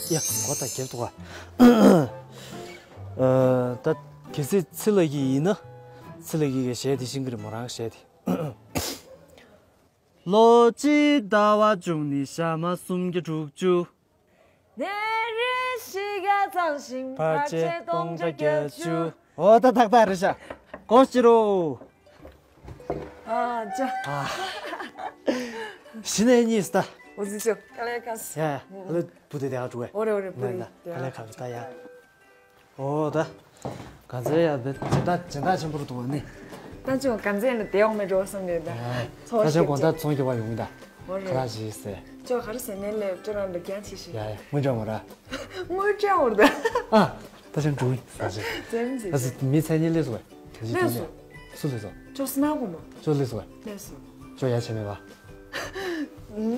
ཡ་གོ་ད་རྒྱབ་ཏུ་ག་ཨ། ད་གལ་སྲིད་ཚི་ལ་གི་ཡིན་ན། ཚི་ལ་གི་གི་གཞས་དེ་ཤིང་གི་རི་མོ་རང་གི་གཞས་དེ། ལོ་གཅིག་ཟླ་བ་བཅུ་གཉིས་ཞག་མ་སུམ་བརྒྱ་དྲུག་ཅུ། ནད་རིམས་བཞི་བརྒྱ་གཙང་ཞིང་བར་ཆད་སྟོང་ཕྲག་བརྒྱད་ཅུ། ཨོ་ད་ཏག་ཏག་རེད་ཤག་གོ་ཅི་རོ། ཨ་ཅག་ཨ། གཞི་ནས་གཉིས་ད། འོ་ཟི་ཅོ་ཀ་ལེ་ཁ་སི། ཡ་ཡ། ཨ་ལེ་བུ་དེ་དེ་ཧ་ཀྲུ་ཝེ། ཨོ་རེ་ཨོ་རེ་བུ་ན་དེ་ན་ཀ་ལེ་ཁ་སི་ད་ཡ། ཨོ་ད། ག་ཚོད་ཡ་བེ་སྦྱིན་བདག་སྦྱིན་བདག་ཆེན་པོ་རུ་འདུག་བ་ནི། ད་ཅུང་ག་ཚོད་ནི་དེ་ཡོང་མེད་འགྲོ་བསམ་ཡོད་ད། ཨ། ཚོར་ད་ཆེན་དགོང་དག་ཚོང་རྒྱག་པ་ཡོང་གི་ད། ཨོ་རེད། ཁ་ལག་ཞིག་ཟེར། ཅོ་ག་རེ་ཟེར་ནས་ལས་ཅོ་རང་འདྲ་རྒྱང་ཆེ་ཞིག་ཡ་ཡ་དངུལ་ཅོ་མོ་ར། དངུལ་ཅོ་མོ་ར་ད། ཨ། ད་ཆེན་འགྲོ་ཡིན་ཟ་ཆེ། ཙེམ་ཙེ། ཨ་ཟི་མི་ཚན་གཉིས་ལས་སོ་བས། ལས་སོ། སུ་ལས་སོ། ཅོ་སི་ན་གོ་མ། ཅོ་ལས་སོ་བས། ལས་སོ། ཅོ་ཡ་ཆེ་མེད་པ།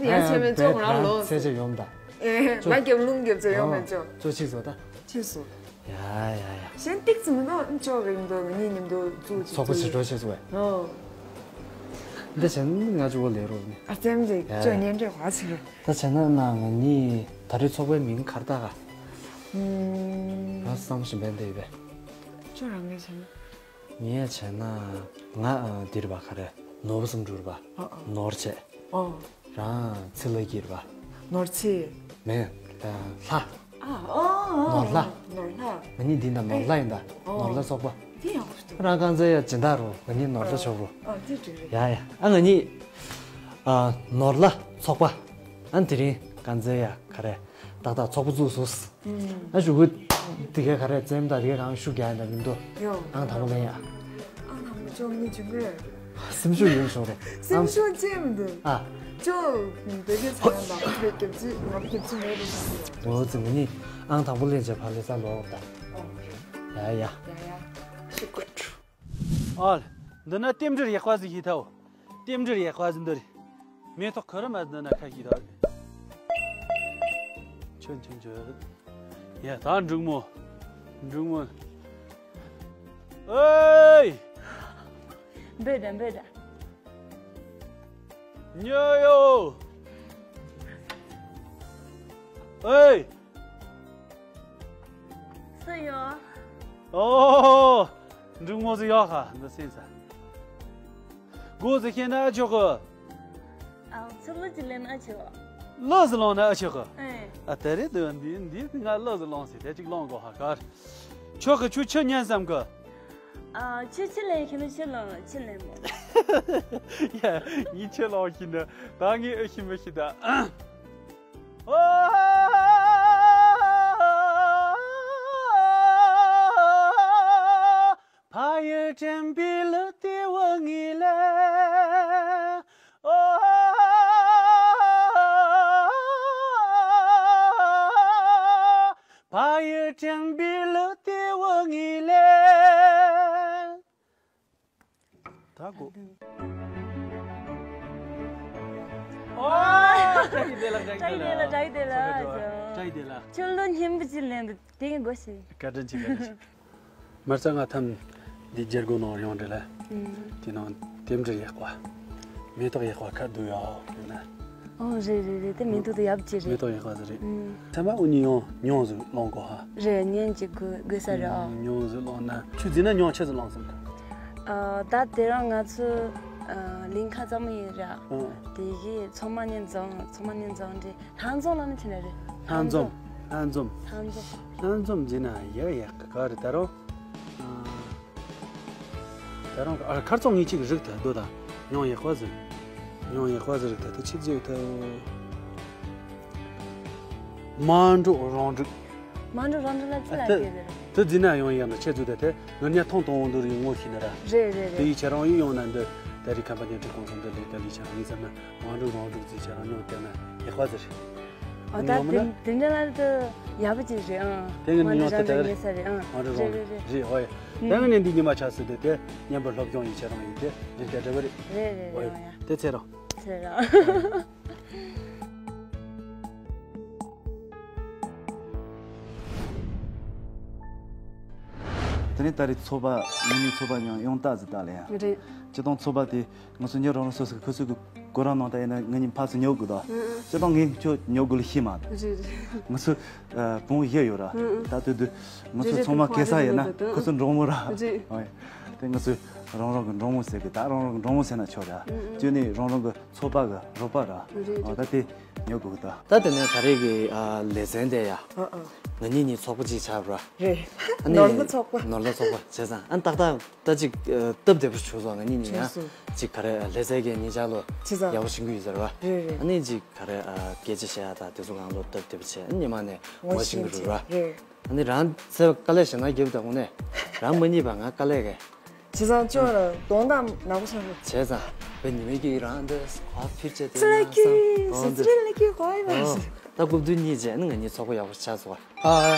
ཡ་ཆེ་མེད་ཅོ་ང་རང་ལོ། ཚེ་ཆེ་ཡོང་ད། ཨེ། ལ་རྒྱབ་ལུང་རྒྱབ་ཚེ་ཡོང་མེད་ཅོ། ཅོ་ཆིག་སོ་ད། ཆིག་སོ། ཡ་ཡ་ཡ། གཞན་ཏིག་ཙམ་མི་འདུག་ཅོག་གི་མི་འདུག་ངེད་གཉིས་མཉམ་དུ་བཙུགས་ཅིག་ཚོགས་པ་ཞིག་འགྲོ་ཤེས་སུ་བས། ཨོ། འདི་བྱས་ན་ང་ཅོ་བོ་ལས་རོགས་ནི། ཨ་ཙེམ་ཅིག་ཡ་ཅོ་ཡ་ཉན་འདྲེ་བ་ཚིག་རེད། ད་བྱས་ན་ན་ང་གཉིས་ད་རེས་ཚོགས་པའི་མིང་ག་རེ་བཏགས་ག་ཨུམ། ང་བསམ་བཞིན་པའི་འདི་ཡོད་པས། ཅོ་རང་གིས་བྱས་ན། ངས་བྱས་ན་ང་ཨ་འདི་རེད་པ་ག་རེ་ནོར་བུ་བསམ་འགྲུབ་རེད་པ། ཨ་ཨ། ནོར་བྱས། ཨོ། རང་ཚི་ལ་གི་རེད་པ། ནོར་ཚི། མེན། ལྷ། ཨ་ཨོ་ཨོ། ནོར་ལྷ། ནོར་ལྷ། ང་གཉིས་འདི་ན་ནོར་ལྷ་ཡིན་ད། ཨོ། ནོར་ལྷ་ཚོགས་པ། དེ་ཡག་པོ་འདུག་རང་རྐང་རྩེད་ཡ་སྦྱིན་བདག་རུ་ང་གཉིས་ནོར་ལྷ་ཆོག་རུ། ཨ་དེ་འགྲིག་རེད། ཡ་ཡ་ཨ་ང་གཉིས། ཨ་ནོར་ལྷ་ཚོགས་པ། ཨ་དེ་རིང་རྐང་རྩེད་ཡ་ག་རེ། ཏག་ཏག་ཚོགས་པ་བཙུགས་སོང་། ཨ་ཞུ་གུ། དེ་ག་ག་རེ་བཙེམ་དང་དེ་ག་གང་ཤུགས་རྒྱག་ཡིན་དང་མི་འདུག་ཡོ། ཨང་དང་པོ་ལེན་ཡ། ཨང་དང་པོ་ཅོག་མི་བྱུང་གི་རེད། སེམས་ཤུགས་ཡོད་ཤོག་རོ། སེམས་ཤུགས་ཅེས་མི་འདུག་ཨ། ཅོག་བེ་གེ་ཚང་ཡང་དང་པོ་བེ་རྒྱབ་ཅི་ང་བེ་རྒྱབ་ཅི་མེད་རུ་སོང་། འོ་ཙི་ང་ནི་ཨང་དང་པོ་ལེན་བྱས་ཕར་ལས་ས་ལོག་ད། ཡ་ཡ། ཡ་ཡ། ཤི་ཀུ་ཀྲུ། ཨོལ། འདི་ན་རྟེན་འབྲེལ་ཡག་པ་ཟིག་ཤེས་ཐལ། རྟེན་འབྲེལ་ཡག་པ་ཟིག་འདི་རེད། མེ་ཏོག་ཁུ་རུ་མ་འདི་ན་ཁ་ཤས་དང་། ཆུན་ཆུན་ཆུན། ཡ་ད་འབྲུག་མོ། འབྲུག་མོ། ཨེ། འབོད་དང་འབོད་དང་། ཉོ་ཡོ། ཨེ། སུ་ཡོད། ཨོ། འབྲུག་མོ་ཟིག་ཡོད་ཁ་འདི་སེམས་ས། སྒོ་ཟིག་ཤེས་ན་ཨ་ཆོག་གི། ཨ་ཚུར་ལོ་ཅི་ལེན་ཨ་ཆོག་ལོ་ཟིག་ལོང་ན་ཨ་ཆོག་གི། ཨེ། ཨ་དེ་རེད་འདི་འདི་འདི་ང་ལོ་ཟིག་ལོང་ཟིག་དེ་ཅིག་ལོང་དགོ་ཧ་གར། ཆོག་གི་ཁྱོད་ཆི་ཉན་བསམ་གི། ཨ་ཁྱོད་ཆི་ལེན་ཤེས་ན་ཆི་ལོང་ཆི་ལེན་མོ། ཡ་ངས་ཆི་ལོང་ཤེས་ན་ད་ངས་ཨེ་ཤེས་མི་ཤེས་ད། ཕ་ཡུལ་དྲན་པའི་གླུ་དེ་བུ་ངའི་ལས། ཨོ། ཕ་ཡུལ་དྲན་པའི་གླུ་དེ་བུ་ངའི་ལས། ད་གོ། ཨོ། བཀྲ་ཤིས་བདེ་ལེགས། བཀྲ་ཤིས་བདེ་ལེགས། བཀྲ་ཤིས་བདེ་ལེགས། བཀྲ་ཤིས་བདེ་ལེགས། ཁྱོད་ལོ་སྙན་པོ་ཅིག་ལེན་འདུག་དེ་གི་དགོས་ཤིག་བཀའ་དྲིན་ཆེ། བཀའ་དྲིན་ཆེ། མར་ཚ་ང་ཐམ་འདི་རྒྱལ་སྒོ་ནང་ཡོང་འདྲ་ལ། ཨུམ། དེ་ནང་རྟེན་འབྲེལ་ཡག་པ། མེ་ཏོག་ཡག་པ་ཁ་བསྡུ་ཡག་ཡོད་ན། ཨོ་རེད་རེད་རེད། དེ་མེ་ཏོག་དེ་ཡག་ཅིག་རེད། མེ་ཏོག་ཡག་པ་ཟིག་རེད། ཨུམ། ཚང་མ་འུ་གཉིས་ཡང་ཉོང་ཟིག་སློང་དགོས་ཧ། རེད། ཉན་གྱི་དགོས་དགོས་ས་རེད། ཨོ། ཉོང་ཟིག་སློང་ན་ཆུ་འཛིན་ན་ཉོང་ཆེ་ཟིག་སློང་སམ་གི། ཨ་ད་དེ་རང་ང་ཚོ་ཨ་གླིང་ཁ་ཙམ་ཡིན་ར། ཨ། དེ་གི་ཚང་མ་ཉན་འཛོམས་ཚང་མ་ཉན་འཛོམས་རེད། ལྷན་འཛོམས་ལབ་ན་ཆི་ན་རེད། ལྷན་འཛོམས། ལྷན་འཛོམས། ལྷན་འཛོམས། ལྷན་འཛོམས་བྱས་ན་ཡག་ཡག་གི་ག་རེ་ད་རུང་། ཨ། ད་རུང་ཨ་ཁར་ཚོང་ངེས་ཅིག་རིག་ཐལ་འདུག་ད། ཡང་ཡག་པ་ཟིག་ཡང་ཡག་པ་ཟིག་རིག་ཐལ་དུ་ཆིབས་བརྗོད་ཐལ། མ་འགྲོ་རང་འགྲིག་མ་འགྲོ་རང་འགྲིག་ལ་ཅི་ལ་ཨ་དེ་སྐད་རེད། དེ་འཛིན་ན་ཡང་ཡག་ན་ཆེ་ཚུལ་དེ་དེ་ང་ཉ་ཐོང་ཐོང་འོང་འདུག་རིག་ངོ་ཤེས་ན་ར། རེད་རེད་དེ་རེད། ཡིས་ཁྱེད་རང་ཡིས་ཡོང་ན་འདི་ད་རིག་ཁམས་པ་ཉ་ཁྲི་ཁོང་ཚོ་འདི་ལས་ཀ་ལས་བྱ་ངེས་བསམ་ན། མ་འགྲོ་རང་འགྲོ་རྩིས་བྱ་རང་ཉོ་བལྟས་ན་ཡག་པ་ཟེར། ཨ་ད་ཉོ་མིན་དེ་ན་དེ་འདྲ་ལ་དུ་ཡག་པོ་ཅིག་རེད་ཨང་། དེ་ང་ཉོ་དེ་ད་རེད། ཉེ་ས་རེད་ཨང་། མ་འགྲོ་རང་རེད་རེད་རེད། རེད་ཨོ་ཡ། ད་ང་ནས་འདི་ཉི་མ་ཆགས་སྲིད་དེ་དེ་མཉམ་པར་སློབ་སྦྱོང་ཡིན་བྱ་རང་ཡིན་དེ་རིག་དེ་འདྲ་བ་རེད། རེད་རེད་ཨོ་ཡ། རེད་ཨང་ཡ། དེ་ཚེ་རང་། ཚེ་རང་། དེ་ནས་ད་རེས་ཚོགས་པ་ངོས་ནས་ཚོགས་པ་ཡང་ཡོང་ལྟ་ཟིག་ལྟ་ལ་ཡ། རེད། སྤྱི་བཏང་ཚོགས་པ་དེ། ང་ཚོ་ཉོ་རང་རང་སོ་སོ་ཁུ་ཚོ་གི་གོ་ར་ནང་ད་ཡིན་ན་ང་གཉིས་ཕར་ཚུར་ཉོ་དགོས་དོ། ཨང་ཨང་། སྤྱི་བཏང་ངས་ཁྱོད་ཉོ་དགོས་ལ་ཤེས་མ། རེད་རེད། ང་ཚོ་ཨ་བུ་མོ་བཞི་ཡོད་ར། ཨང་ཨང་། ད་དུས་དུས་ང་ཚོ་རེད་རེད། ཚང་མ་གེ་སར་ཡིན་ན་ཁོ་ཚོ་འབྲོང་མོ་ར། རེད། ཨོ་ཡ། དེ་ང་ཚོ་རང་རང་གི་འབྲོང་མོ་ཟེར་གི་ད་རང་རང་གི་འབྲོང་མོ་ཟེར་ན་ཆོག་ར། ཨང་ཨང་། ཁྱོད་ནི་རང་རང་གི་ཚོགས་པ་གི་རོགས་པ་ར། རེད་ཨོ་རེད། ད་དེ་ཉོ་དགོས་གི་ད། ད་དེ་ནས་ད་རེས་ཀྱི་ཨ་ལེ་ཚན་དེ་ཡ། ཨ་ཨ། ང་གཉིས་གཉིས་ཚོགས་པ་གཅིག་ཆགས་ར། རེད། ཨ་ནི་ནོར་ལྷ་ཚོགས་པ། ནོར་ལྷ་ཚོགས་པ་བྱས་ཙང་ཨ་ཏག་ཏག་ད་ཅིག་ཨ་སྟབས་བདེ་པོ་བྱུང་སོང་། ང་གཉིས་ནི་ཡང་བྱུང་སོང་། ཅིག་ག་རེ་ལྷ་སའི་གི་ཉེ་ཆར་ལོ་བྱས་ཙང་ཡག་པོ་ཕྱིན་གི་ཡོད་ཟེར་བ། རེད་རེད། ཨ་ནི་ཅིག་ག་རེ་ཨ་སྐད་ཆ་བཤད་ཡ་ད་དེ་ཚོ་གང་ལོ་སྟབས་བདེ་པོ་བྱས་ཨ་ཉི་མ་ནས་ངོ་ངོ་ཤེས་ཤེས་གི་རེད་རེད་བ། རེད། ཨ་ནི་རང་ཚེ་དཀའ་ལས་ཞེ་ན་རྒྱབ་དང་དངོས་གནས་རང་མ་རྙེད་པ་ང་དཀའ་ལས་གི། བྱས་ཙང་ཅོ་ར་གདོང་དང་ནག་པོ་ཆགས་རེད། བྱས་ཙང་བའི་ཉི་མའི་གི་རང་འདི་ཨ་ཕིར་བྱས་ཏེ་ཙི་ལ་ན་ཀི་སང་ཨོ་ཙི་འདི་ལ་ཀི་གོ་ཨེ་མ་ཨོ་ཟེར། ད་སྐུ་མདུན་གཉིས་བྱས་ནི་ང་གཉིས་ཚོགས་པ་ཡག་པོ་ཆགས་སོང་བ། ཨ་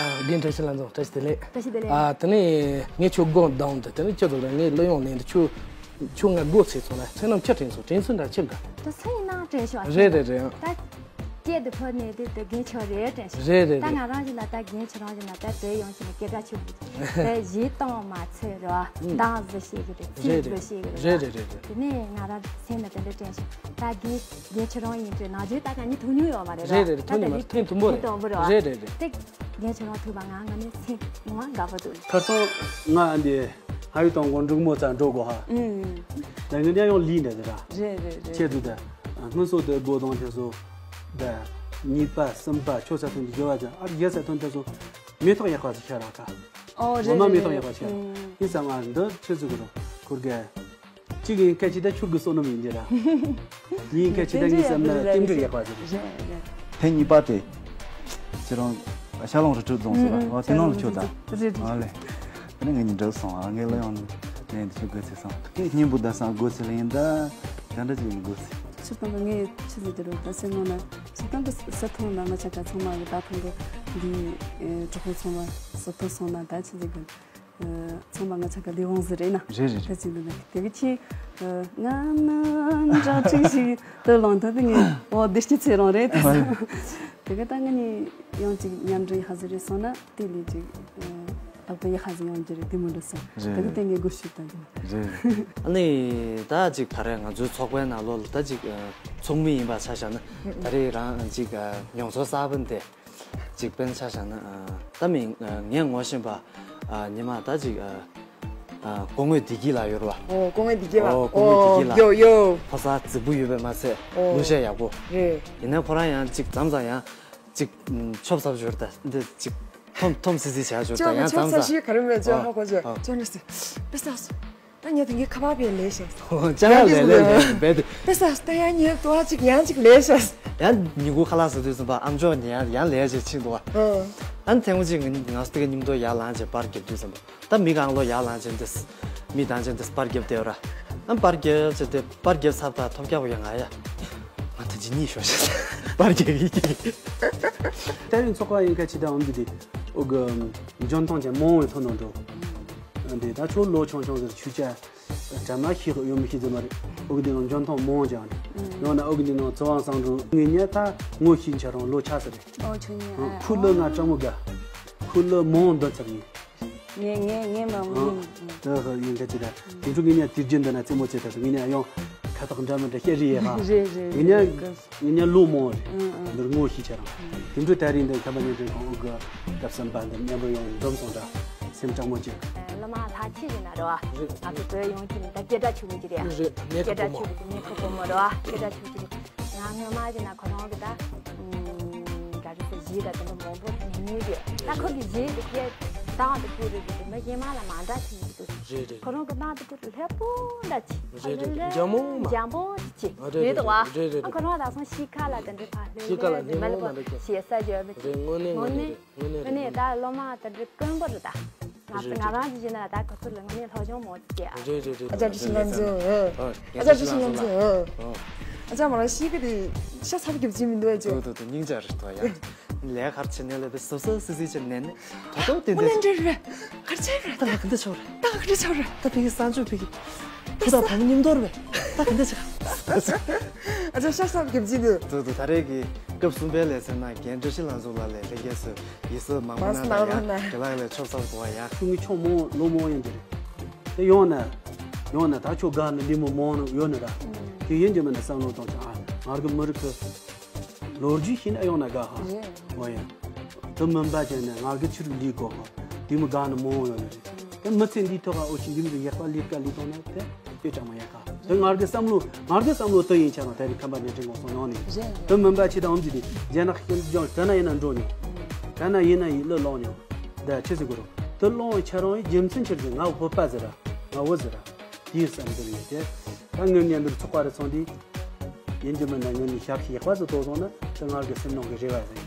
རྒན་བཀྲ་ཤིས་ལྷ་འཛོམས་བཀྲ་ཤིས་བདེ་ལེགས། བཀྲ་ཤིས་བདེ་ལེགས། ཨ་དེ་ནས་ངས་ཁྱོད་སྒོ་བསྡམས་ཏེ་དེ་ནས་ཁྱོད་ཚོ་ལ་ངས་གླུ་དབྱངས་ལེན་ཏེ་ཁྱོད་ཁྱོད་ང་སྒོ་ཚིག་སོང་ན་མཚན་ནམ་ཁྱི་དྲན་སོང་། དྲན་ཚུལ་འདྲ་ཁྱི་འདྲ། ད་སུ་ཡིན་ནའང་དྲན་ཤོག་ཨ། རེད་རེད་རེད་ཨང་། ད་སྐད་དུ་ཕོ་ནས་དེ་དེ་རྒན་ཆོག་རེད་དྲན་ཤོག་རེད་རེད་ད་རེད། ང་རང་བཞིན་ལ་ད་རྒན་ཆོག་རང་བཞིན་ལ་ད་བོད་ཡོང་ཞིག་ལ་སྐད་གྲགས་ཆོག་གི་རེད། ད་གཞས་གཏོང་མ་ཚད་རེད་བ། མདང་བཟོ་ཤེས་གི་རེད། ཚིག་བཟོ་ཤེས་གི་རེད་རེད་བ། རེད་རེད་རེད། དེ་ནས་ང་རང་སེམས་ལ་དེ་འདྲ་དྲན་ཤོག་ད་རྒན་རྒན་ཆོག་རང་ཡིན་དུས་ནང་ཆོས་ད་ག་ཉིད་ཐུག་མྱོང་ཡོད་མ་རེད་ར། རེད་རེད་ད་ཐུག་ད་མྱོང་མ་རེད། ཐེངས་དང་པོ་རེད། ཐེངས་དང་པོ་རེད་བ། རེད་རེད་རེད། ད་རྒན་ཆོག་རང་ཐུག་པ་ང་ང་ནི་སེམས་ངོ་མ་དགའ་པོ་འདུག་ཁ་སང་ང་འདི་ཧ་ཡུ་དང་གོ་འབྲུག་མོ་ཙང་འགྲོ་དགོས་ཧ། ཨུམ། ད་ངི་ཉ་ཡོང་ལི་འདྲ་ཟེར་ར། རེད་རེད་རེད། ཁྱེད་ཚོ་ད་སྔོན་སོ་དེ་སྒོ་དང་དེ་ཚོ་ད་གཉིས་པ་གསུམ་པ་ཆོ་ས་ཐོན་གྱི་དགེ་བ་ཅན་ཨར་ཡ་ས་ཐོན་དེ་ཚོ་མེ་ཏོག་ཡག་པ་ཟིག་ཤར་ར་ཁ། ཨོ་རེད་ངོ་མ་རེད་མེ་ཏོག་རེད། ཡག་པ་ཤར། ཨུམ། ཡིན་ཙང་ང་འདི་ཁྱེད་ཚོ་གི་རོ་ཁུར་གི། གཅིག་ཡིན་སྐད་ཅིག་ད་ཆུར་གི་བསོད་ནམས་ཡིན་གྱི་ར། གཉིས་ཡིན་སྐད་ཅིག་ད་ངི་བསམ་ན་རྟེན་འབྲེལ་ཡག་པ་ཟིག་རེད། རེད་རེད། ཐེངས་གཉིས་པ་དེ། ཁྱེད་རང་ཤར་ལུང་རི་ཁྲོད་རྫོང་ཟེར་བ། ཨ་དེ་ནང་ལ་ཁྱོད་ད། རེད་རེད། ཨ་ལེ། དེ་ནས་ངེད་གཉིས་འགྲོ་སོང་ཨ། ངས་གླུ་དབྱངས་ལེན་དུ་ཁྱོད་དགོས་ཚེ་སོང་། ངས་སྙན་པོ་ད་སང་དགོས་ཚེ་ལེན་ད། ད་འདྲ་ཅིག་ཡིན་དགོས་ཚེ། ཆུ་དང་པོ་ངས་ཆུ་ཟིག་དེ་རུ་ད་སེམས་ནང་ན་ཆུ་དང་པོ་ས་ཐོང་ན་མ་ཆ་ཀ་ཚང་མ་གི་ད་ཐོང་གི། འདི་གྲོགས་པོ་ཚང་མ་སུ་ཐོག་སོང་ན་ད་ཆི་ཟིག་གི་ཚང་མ་ང་ཆ་ག་ལས་དབང་ཟི་རེད་ན། རེད་རེད་རེད། ད་ཅི་འདི་ན་དེ་གི་ཆི་ང་ནི་འདྲ་ཅིག་ཞིག་ཏུ་ལོང་ད་དེ་ངས་འོ་བདེ་སྐྱིད་ཚེ་རང་རེད་དེ། དེ་གི་ད་ང་ནི་ཡང་ཅིག་མཉམ་འབྲེལ་ཧ་ཟི་རེད་སོང་ན་དེ་ལས་ཅིག་ལྷག་པའི་ཧ་ཟི་ཡང་ཅི་རེད་དེ་མི་འདྲ་སོང་། དེ་གི་དེ་ངས་དགོས་ཞུ་ད་དེ་ན། རེད། ཨ་ནི་ད་ཅིག་ད་རེས་ང་ཚོའི་ཚོགས་པའི་ནང་ལོགས་ལ་ད་ཅིག་ཚོགས་མི་ཡིན་པ་ཆ་བཞག་ན་ད་རེས་རང་ཅིག་མྱོང་ཚོར་གསར་པ་འདི། ཅིག་དཔེར་ན་ཆ་བཞག་ན་ཨ་ད་མི་ཨ་ངས་ངོ་ཤེས་པ་ཨ་ཉི་མ་ད་ཅིག་ཨ་ཨ་སྐུ་ངོ་བདེ་སྐྱིད་ལགས་ཡོད་རེད་བ། ཨོ་སྐུ་ངོ་བདེ་སྐྱིད་ལགས། ཨོ་སྐུ་ངོ་བདེ་སྐྱིད་ལགས། ཡོ་ཡོ། ཕོ་གསར་རྫིག་པོ་ཡོད་པས་མ་ཚད་ཨོ་ལུས་ཤེད་ཡག་པོ། རེད། ཡིན་ན་ཁོ་རང་ཡང་ཅིག་མཚམས་མཚམས་ཡང་ཅིག་ཨམ་ཆོབ་ཚབ་ཞོར་ད་འདི་ཅིག་ཐོམ་ཐོམ་སི་སི་བྱ་ཞོར་ད་ཅོ་ཡང་ཆོབ་མཚམས་ཚབ་མཚམས་ཤི་ག་རེ་མེད་ཅོ་ཨོ་ཧ་གོ་ཅོ་ཨོ། ཅོ་ནི་སི་པེ་སི་ཏཱ་སི། ད་ངས་དེང་གི་ཁ་པར་བས་ལས་ཤག་ཅ་ལག་ལས་ལས་ལས་བས་དུ། དཔེ་ས་ད་ཡང་ཉེ་དུ་ཨ་ཅིག་ཡང་ཅིག་ལས་ཤག་ཡང་ཉིན་གུང་ཁ་ལག་ཟ་དུས་ཙམ་པ་ཨམ་ཅོག་ནས་ཡང་ཡང་ལས་ཞེས་ཕྱིན་འདུག་བ། ཨ་ནི་ཐེངས་གཅིག་ང་ང་སྟེ་ག་མཉམ་དུ་ཡར་ལངས་བྱས་པར་རྒྱབ་དུས་ཙམ་པ་ད་མི་གང་ལོ་ཡར་ལངས་བྱས་འདི་མི་དང་བྱས་འདི་པར་རྒྱབ་བསྡད་ར། ཨ་པར་རྒྱབ་བྱས་ཏེ་པར་རྒྱབ་ཚར་ད་ཐོབ་རྒྱག་པ་ཡང་ང་ཡ། ང་ད་ཅི་གཉིད་ཤོར་ཤག་པར་རྒྱབ་ཡིན་གྱི། ད་རིང་ཚོགས་པ་ཡིན་ཁ་ཆེ་ད་འོང་གི་དེ་ཨོ་གི་འཇོན་ཐང་ཅན་མང་བའི་ཐོག་ནང་འགྲོ། འདི་ད་ཁྱོད་ལོ་ཆུང་ཆུང་ཟེར་ཆུ་ཆ་དྲ་མ་ཤེས་ཡོད་མི་ཤེས་ཟེར་མ་རེད། ཨོ་གི་འདི་ནང་འཇོན་ཐང་མང་ཅང་རེད། ཡང་ན་ཨོ་གི་འདི་ནང་ཚོ་དབང་བསམ་འགྲོ་ངེད་ཉལ་ད་ངོ་ཤེས་ཆ་རང་ལོ་ཆ་ཟེར་རེད། ཨོ་ཆུ་ཉལ་ཨ་ཁུ་ལོ་ང་ཀྲང་མོ་དགའ། ཁུ་ལོ་མང་འདི་ཚར་ཡིན། ངས་ངས་ངས་མ་ངས་ཨ་ད་ཧ་ཡིན་ད་ཅི་ད་དེ་ཚོ་ངེད་ཉལ་དུས་རྒྱུན་འདི་ན་རྩེད་མོ་རྩེ་ད་ངེད་ཉལ་ཡང་ཁ་ཐག་འདྲ་མི་འདྲ་བཤད་རེད་ཡ་ཧ། རེད་རེད་ངེད་ཉལ་རེད། ངེད་ཉལ་ལོ་མང་རེད། ཨང་ཨང་། འདིར་ངོ་ཤེས་ཆ་རང་། དེ་འདྲ་ད་རིང་འདི་ཁ་པར་ཉན་དྲན་གང་འུ་གི་སྐབས་སམ་པ་འདི་མཉམ་པོ་ཡོང་འཛོམས་སོང་འདྲ་སེམས་སྐྲག་མོ་ཅིག་སློབ་མ་ལྷ་ཆེ་ཡིན་ན་རེད་བ། ང་ཚོ་བོད་ཡོངས་ཀྱི་ད་སྐད་གྲགས་ཆོད་མི་ཅི་རེད་ཨ། རེད་ནས་སྐད་གྲགས་ཆོད་མི་ཅི་ནས་ཁོ་བུ་མོ་རེད་བ་སྐད་གྲགས་ཆོད་ཅི་རེད། ང་སྔོན་མ་ཅི་ན་ཁོ་རང་གི་ད་ག་རེ་ཟེར་གཞས་ད་དེ་འདྲ་མང་པོ་ཉན་མྱོང་ཡོད། ད་ཁོ་གི་གཞས་དེ་སྐད་གདངས་དེ་ཁོ་རེད་དེ་མ་གཞན་མ་ལ་མ་འདྲ་ཆེ་མི་ཅི་འདུག་རེད་རེད། ཁོ་རང་གི་གདངས་དེ་ཁོ་ལྷ་པོ་འདྲ་ཆེ། རེད་རེད་རེད། འཇམ་མོ་མ། འཇམ་པོ་ཆེ། ཨ་རེད་རེད་རེད་རེད། ཨ་ཁོ་རང་ད་སོང་གཤིས་ཀ་ལ་དེ་འདྲའི་ཕ་ལྷོད་ཤི་ཀ་ལ་ལྷོད་ནི་མ་ལ་མོ་ཁོ་མ་འདྲ་ཀྱང་ཞེ་ས་བརྗོད་མི་རེད། དངོས་གནས་དངོས་གནས་དངོས་གནས་ད་སློབ་མ་དེ་འདྲའི་དཀོན་པོ་རེད་ད། ང་ཚོ་ང་རང་ཅི་བྱས་ན་ད་ཁོ་ཚོ་ལ་དངོས་གནས་སློབ་སྦྱོང་མང་ཙམ་བྱས་ཨ། རེད་རེད་རེད། ཨ་ཅག་ཀྲི་ཤི་ལན་ཙི་ཨ་ཨ་ཅག་ཀྲི་ཤི་ལན་ཙི་ཨ་ཨ་ཅག་མ་རང་ཤི་ཀ་དེ་ཤ་ཚ་པོ་རྒྱབ་ཀྱི་མི་འདུག་ཨ་ཅོ། དུ་དུ་དུ་སྙིང་རྗེ་རེད་དོ་ཡ། ལས་ཁར་ཕྱིན་ནས་ལས་པའི་སོ་སོ་སི་སི་ཅན་ནས་ནི་དོ་དོ་ཏེ་མོ་ཏེ། ནན་འདྲེ་རེད། གར་ཆེ་རེད། ད་ག་འདི་ཆོག་རེད། ད་ག་འདི་ཆོག་རེད། ད་ཕ་གི་སང་ཆོག་ཕ་གི་བུ་དང་བུ་མོ་མཉམ་དུ་རེད། ད་ག་འདི་ཆོག་ཨ་ཅག་ཤ་ཚ་པོ་རྒྱབ་ཀྱི་འདུག་དུ་དུ་ད་རེས་ཀྱི་སྐབས་གསུམ་པའི་ལས་ཚན་ནང་རྒན་བཀྲ་ཤིས་ལྷ་མཚོ་ལགས་ལས་ལྷན་རྒྱས་སུ་ཡིད་སུ་མ་མ་མ་ན་ན་ཡ་རྒན་ལགས་ལས་ཆོབ་ཚ་པོ་བ་ཡ། ཆུང་གི་ཆུང་མོ་ལོ་མོ་ཡིན་འདི་རེད། དེ་ཡོང་ན་ཡོང་ན་ད་ཁྱོད་དགའ་ནི་འདི་མོ་མོ་ཡོད་ནི་ར། དེ་ཡིན་གྱི་མིན་ན་བསམ་བློ་གཏོང་ཆ་ཨ་ང་རྒྱ་མི་རིགས་ཀྱི་ལོ་རྒྱུས་ཤེས་ན་ཡོང་ན་དགའ་ཧ། རེད། འོ་ཡ། དེ་མིན་པ་བྱས་ན་ང་རྒྱ་ཆི་རིགས་ལས་དགོ་ཧ། དེ་མོ་དགའ་ནི་མོ་ཡོད་ནི་རེད། དེ་མི་ཚེ་འདིའི་ཐོག་ཨ་འོ་ཆི་འདི་མི་ཡག་པ་ལས་ཀ་ལས་གཏོང་ན་དེ་དཔེ་ཅང་མ་ཡག་ག་དེ་ང་རྒྱ་བསམ་བློ་ང་རྒྱ་བསམ་བློ་དེ་ཡིན་ཆ་རང་དེ་རིང་ཁམས་པ་ནས་དྲན་གོ་སོང་ཡོང་ནི། རེད། དེ་མིན་པ་ཆི་དང་འོམ་ཅི་དེ་རྒྱ་ནག་ཤེས་ལྗོངས་དེ་ན་ཡིན་ན་འགྲོ་མྱོང་། དེ་ན་ཡིན་ན་ཡིན་ལོ་ལོང་མྱོང་། འདི་ཆི་ཟེར་དགོས་རུང་། དེ་སློང་བའི་ཁྱེད་རང་ཡི་རྒྱུ་མཚན་ཆི་ཟེར་ང་བོད་པ་ཟེར་ར། ང་བོད་ཟེར་ར། དེའི་བསམ་འདུན་ཡོད་དེ། ད་ངེད་གཉིས་འདིར་ཚོགས་པ་རེ་ཚོགས་འདི། ཡིན་གྱི་མིན་ན་ངེད་གཉིས་ཞབས་ཕྱི་ཡག་པ་ཟིག་ཐོག་སོང་ན་དེ་ང་གི་སེམས་ནང་གི་རེ་བ་ཟིག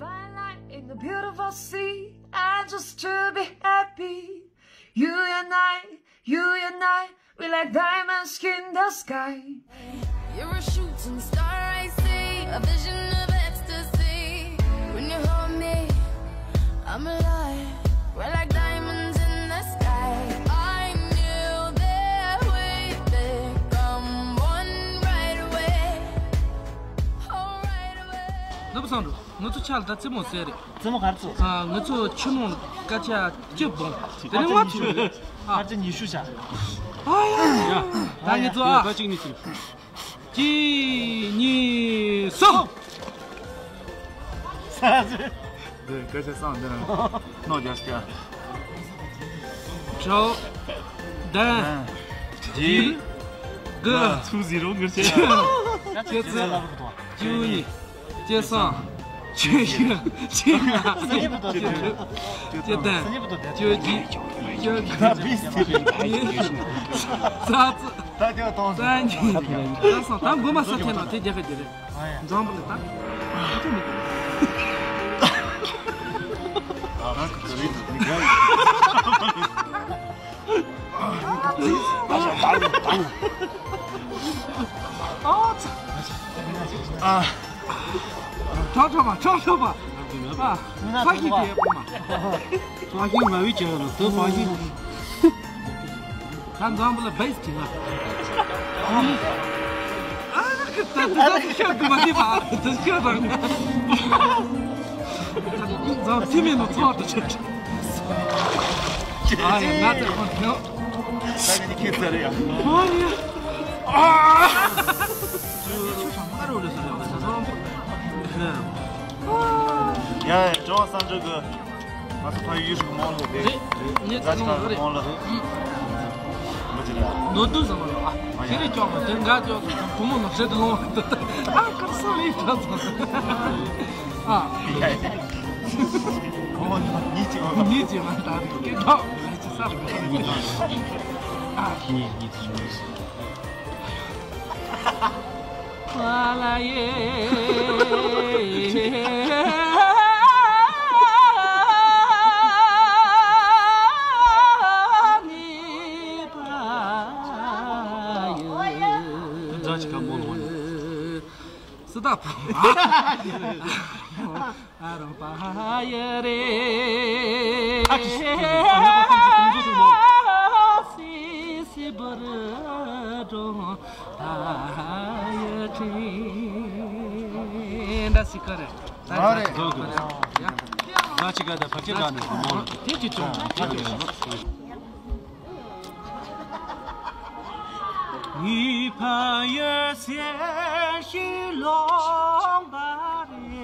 Fine line in the beautiful sea, and just to be happy. You and I, you and I, we like diamonds in the sky. You're a shooting star, I see, a vision of ecstasy. When you hold me, I'm alive. We're like diamonds in the sky. I knew that we'd become one right away. Oh, right away. ནུབ་སང་འགྲོ། ང་ཚོ་ཆ་ལ་ད་རྩེད་མོ་རྩེ་རེད། རྩེད་མོ་ག་རེ་རྩེ། ཨ། ང་ཚོ་ཆུ་ནང་ལ་སྐར་ཆ་བཅུ་སྦོམ། དེ་ནས་ང་ཚོ་ཨ། སྐར་ཆ་ཉི་ཤུ་བྱ། ཨ་ཡ། ད་ང་ཚོ་ཨ། ད་གཅིག་གཉིས་གཅིག་གཅིག་གཉིས་གསུམ། འདི་སྐར་ཆ་གསུམ་འདི་ནང་ནོ་རྒྱག་སྐྱ། ཁྲའོ། ལྡན། བརྒྱད། དགུ། ཚུར་ཟེར་རོ་ངར་ཆེ། བཅུ་གཅིག་བཅུ་གཉིས། བཅུ་གསུམ། བཅུ་བཞི། བཅུ་ལྔ། བཅུ་དྲུག་བཅུ་བདུན། བཅུ་བརྒྱད། བཅུ་དགུ། རྩ་རྩི། རྩ་གཉིས། རྩ་གསུམ། ད་མགོ་མ་ས་ཐེ་ན་དེ་རྒྱག་གི་རེད། འཛམ་བུ་གླིང་ད། ཨ་ཁུ་ཚོ་མི་འདུག་ཨ་ཚ། ཨ། ཁྲག་ཁྲག་པ་ཁྲག་ཁྲག་པ། ཨ། ཕ་གི་དེ་པོ་མ། ཕ་གི་མ་བི་ཅག་ལ་དུ་ཕ་གི། ད་འཛམ་བུ་ལ་བེས་ཀྱི་ང་། ཨ་ཁུ་ད་ད་ད་ཤོད་དུ་མ་དེ་པ་ད་ཤོད་རང་། འཛམ་ཐི་མེད་ནོ་ཚོགས་དུ་ཆེ། ཨ་ཡ་ང་ད་ཁོ་ཐེ། ད་ནི་ཁྱེད་ཚར་ཡ། ཨ་ཡ། ཨ། ཡ་ཡ་ཅོ་སང་ཅོ་གི། ང་ཚོ་ཕ་ཡུལ་ཤུགས་མང་ལོ་དེ། ངས་ཙག་ཙག་མང་ལོ། མི་ཅི་ར། ནོར་དུ་བཟང་ལོ་ཨ། ཁྱེད་རེ་ཅོག་མ་དེ་འགའ་ཅོག་བུ་མོ་ནོར་ཤེད་དུ་ལོང་། ཨ་ཁར་སང་ལེ་ཁྲ་ཚང་། ཨ། ཁོ་ཉིད་ཅི་མ། ཉིད་ཅི་མ་ད་རེ་སྐད་ཐོག་ལེ་ཅི་ས་རེ་ག་རེ། ཨ། ཉིད་ཉིད་ཅི་མ། སི་ཏཱ་ཕུ། ཨ་རོ་པ་ཧ་ཡ་རེ། ཨ་ཀི་སི་ཀི་སི་ཨ་ཡ་པ་ཐམས་ཅད་གོང་བཟོ་ཐུབ་མོ། སི་སི་བར་འགྲོ་ཨ་ཡ་ཁྲི། འདྲ་སི་ཀ་རེ། ཨ་རེ། ཟོ་གི། ཡ། ད་ཅི་ག་ད་ཕ་ཁྱེད་འདྲ་ནས་གོང་མོ་ལ། དེ་ཅི་ཅུང་ད་ཅི་ཅུང་། ངའི་ཕ་ཡུལ་གསེར་གྱི་ལུང་པ་རེད།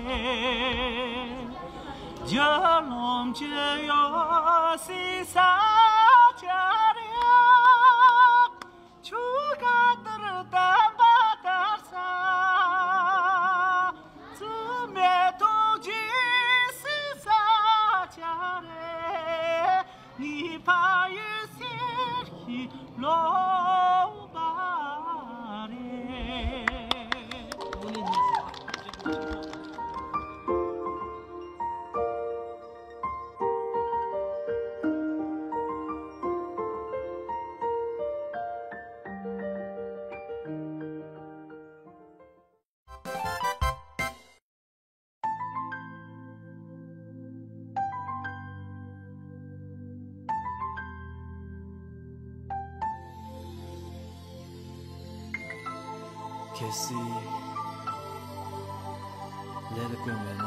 རྒྱུ་ལོམ་གྱི་ཡོད་སའི་ས་ཆ་རེད། ཆུ་ཁ་དར་དམ་པ་དར་ས། བཙུན་མའི་ཐུགས་རྗེ་སྲིད་ས་ཆ་རེད། ངའི་ཕ་ཡུལ་གསེར་གྱི་ལུང་པ་རེད། གལ་སྲིད་ལས་ལ་བསྐོས་མེད་ན།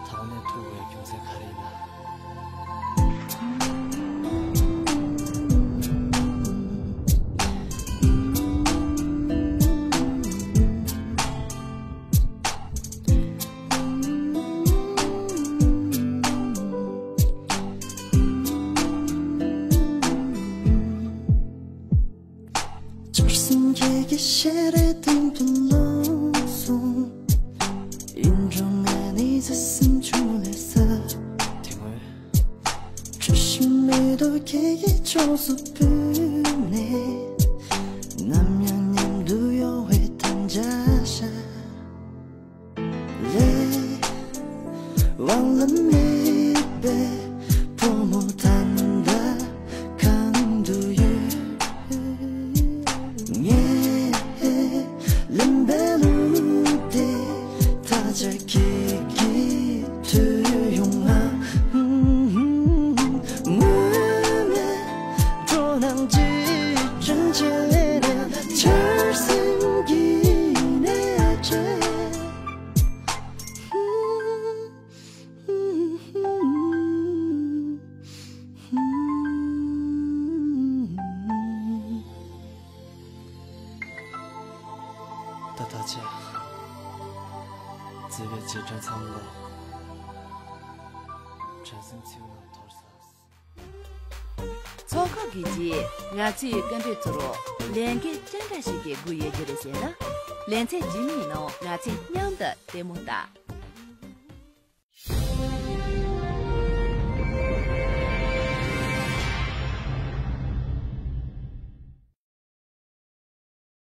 ཐང་ནས་ཐུག་པའི་རྒྱུ་མཚན་ག་རེ་ཡིན་ན། བཅུར་སེམས་ཀྱི་ཤེས་རིག་དུམ་བུ་ལོག་སོང་། ཡིན་རུང་ང་ནི་བརྩེ་སེམས་ཆུ་ལས་ཟབ། དེ་སྔོན། འཁྲུལ་ཞིག་མེད་དོ་ཁྱེད་ཀྱི་ཕྱོགས་སུ་བུད་ནས། ནམ་ཡང་མཉམ་དུ་ཡོང་བའི་དམ་བཅའ་བཞག། ལས་དབང་ལ་མེད་པའི་བུ་མོ་ད་ལྟ་གང་དུ་ཡོད། ངས་ལེན་པའི་ལུགས་དེ་ད་ཆ་ཁྱེད་ཀྱིས་ཐོས་ཡོང་ང་། དངོས་གནས་འགྲོ་སྣང་ཅིག་ཅན་ཅན་ལས་ནས་ཆར་ཟིམ་གྱི་གནས་བཅས། ད་ཐག་ཆད། བརྩེ་བའི་རྗེས་དྲན་མཚམས་ལ། དྲན་སེམས་ཚིག་ནང་འཐོར་ས། ཚོགས་ཁག་གི་རྗེས་ང་ཚོའི་སྐད་འབོད་ཚོར་བ་ལས་འགན་ཅི་འདྲ་ཞིག་གི་དགོས་ཡོད་རྒྱུ་རེད་ཟེར་ན། ལེ་ཚན་རྗེས་མའི་ནང་ང་ཚོས་མཉམ་དུ་ལྟད་མོ་ལྟ།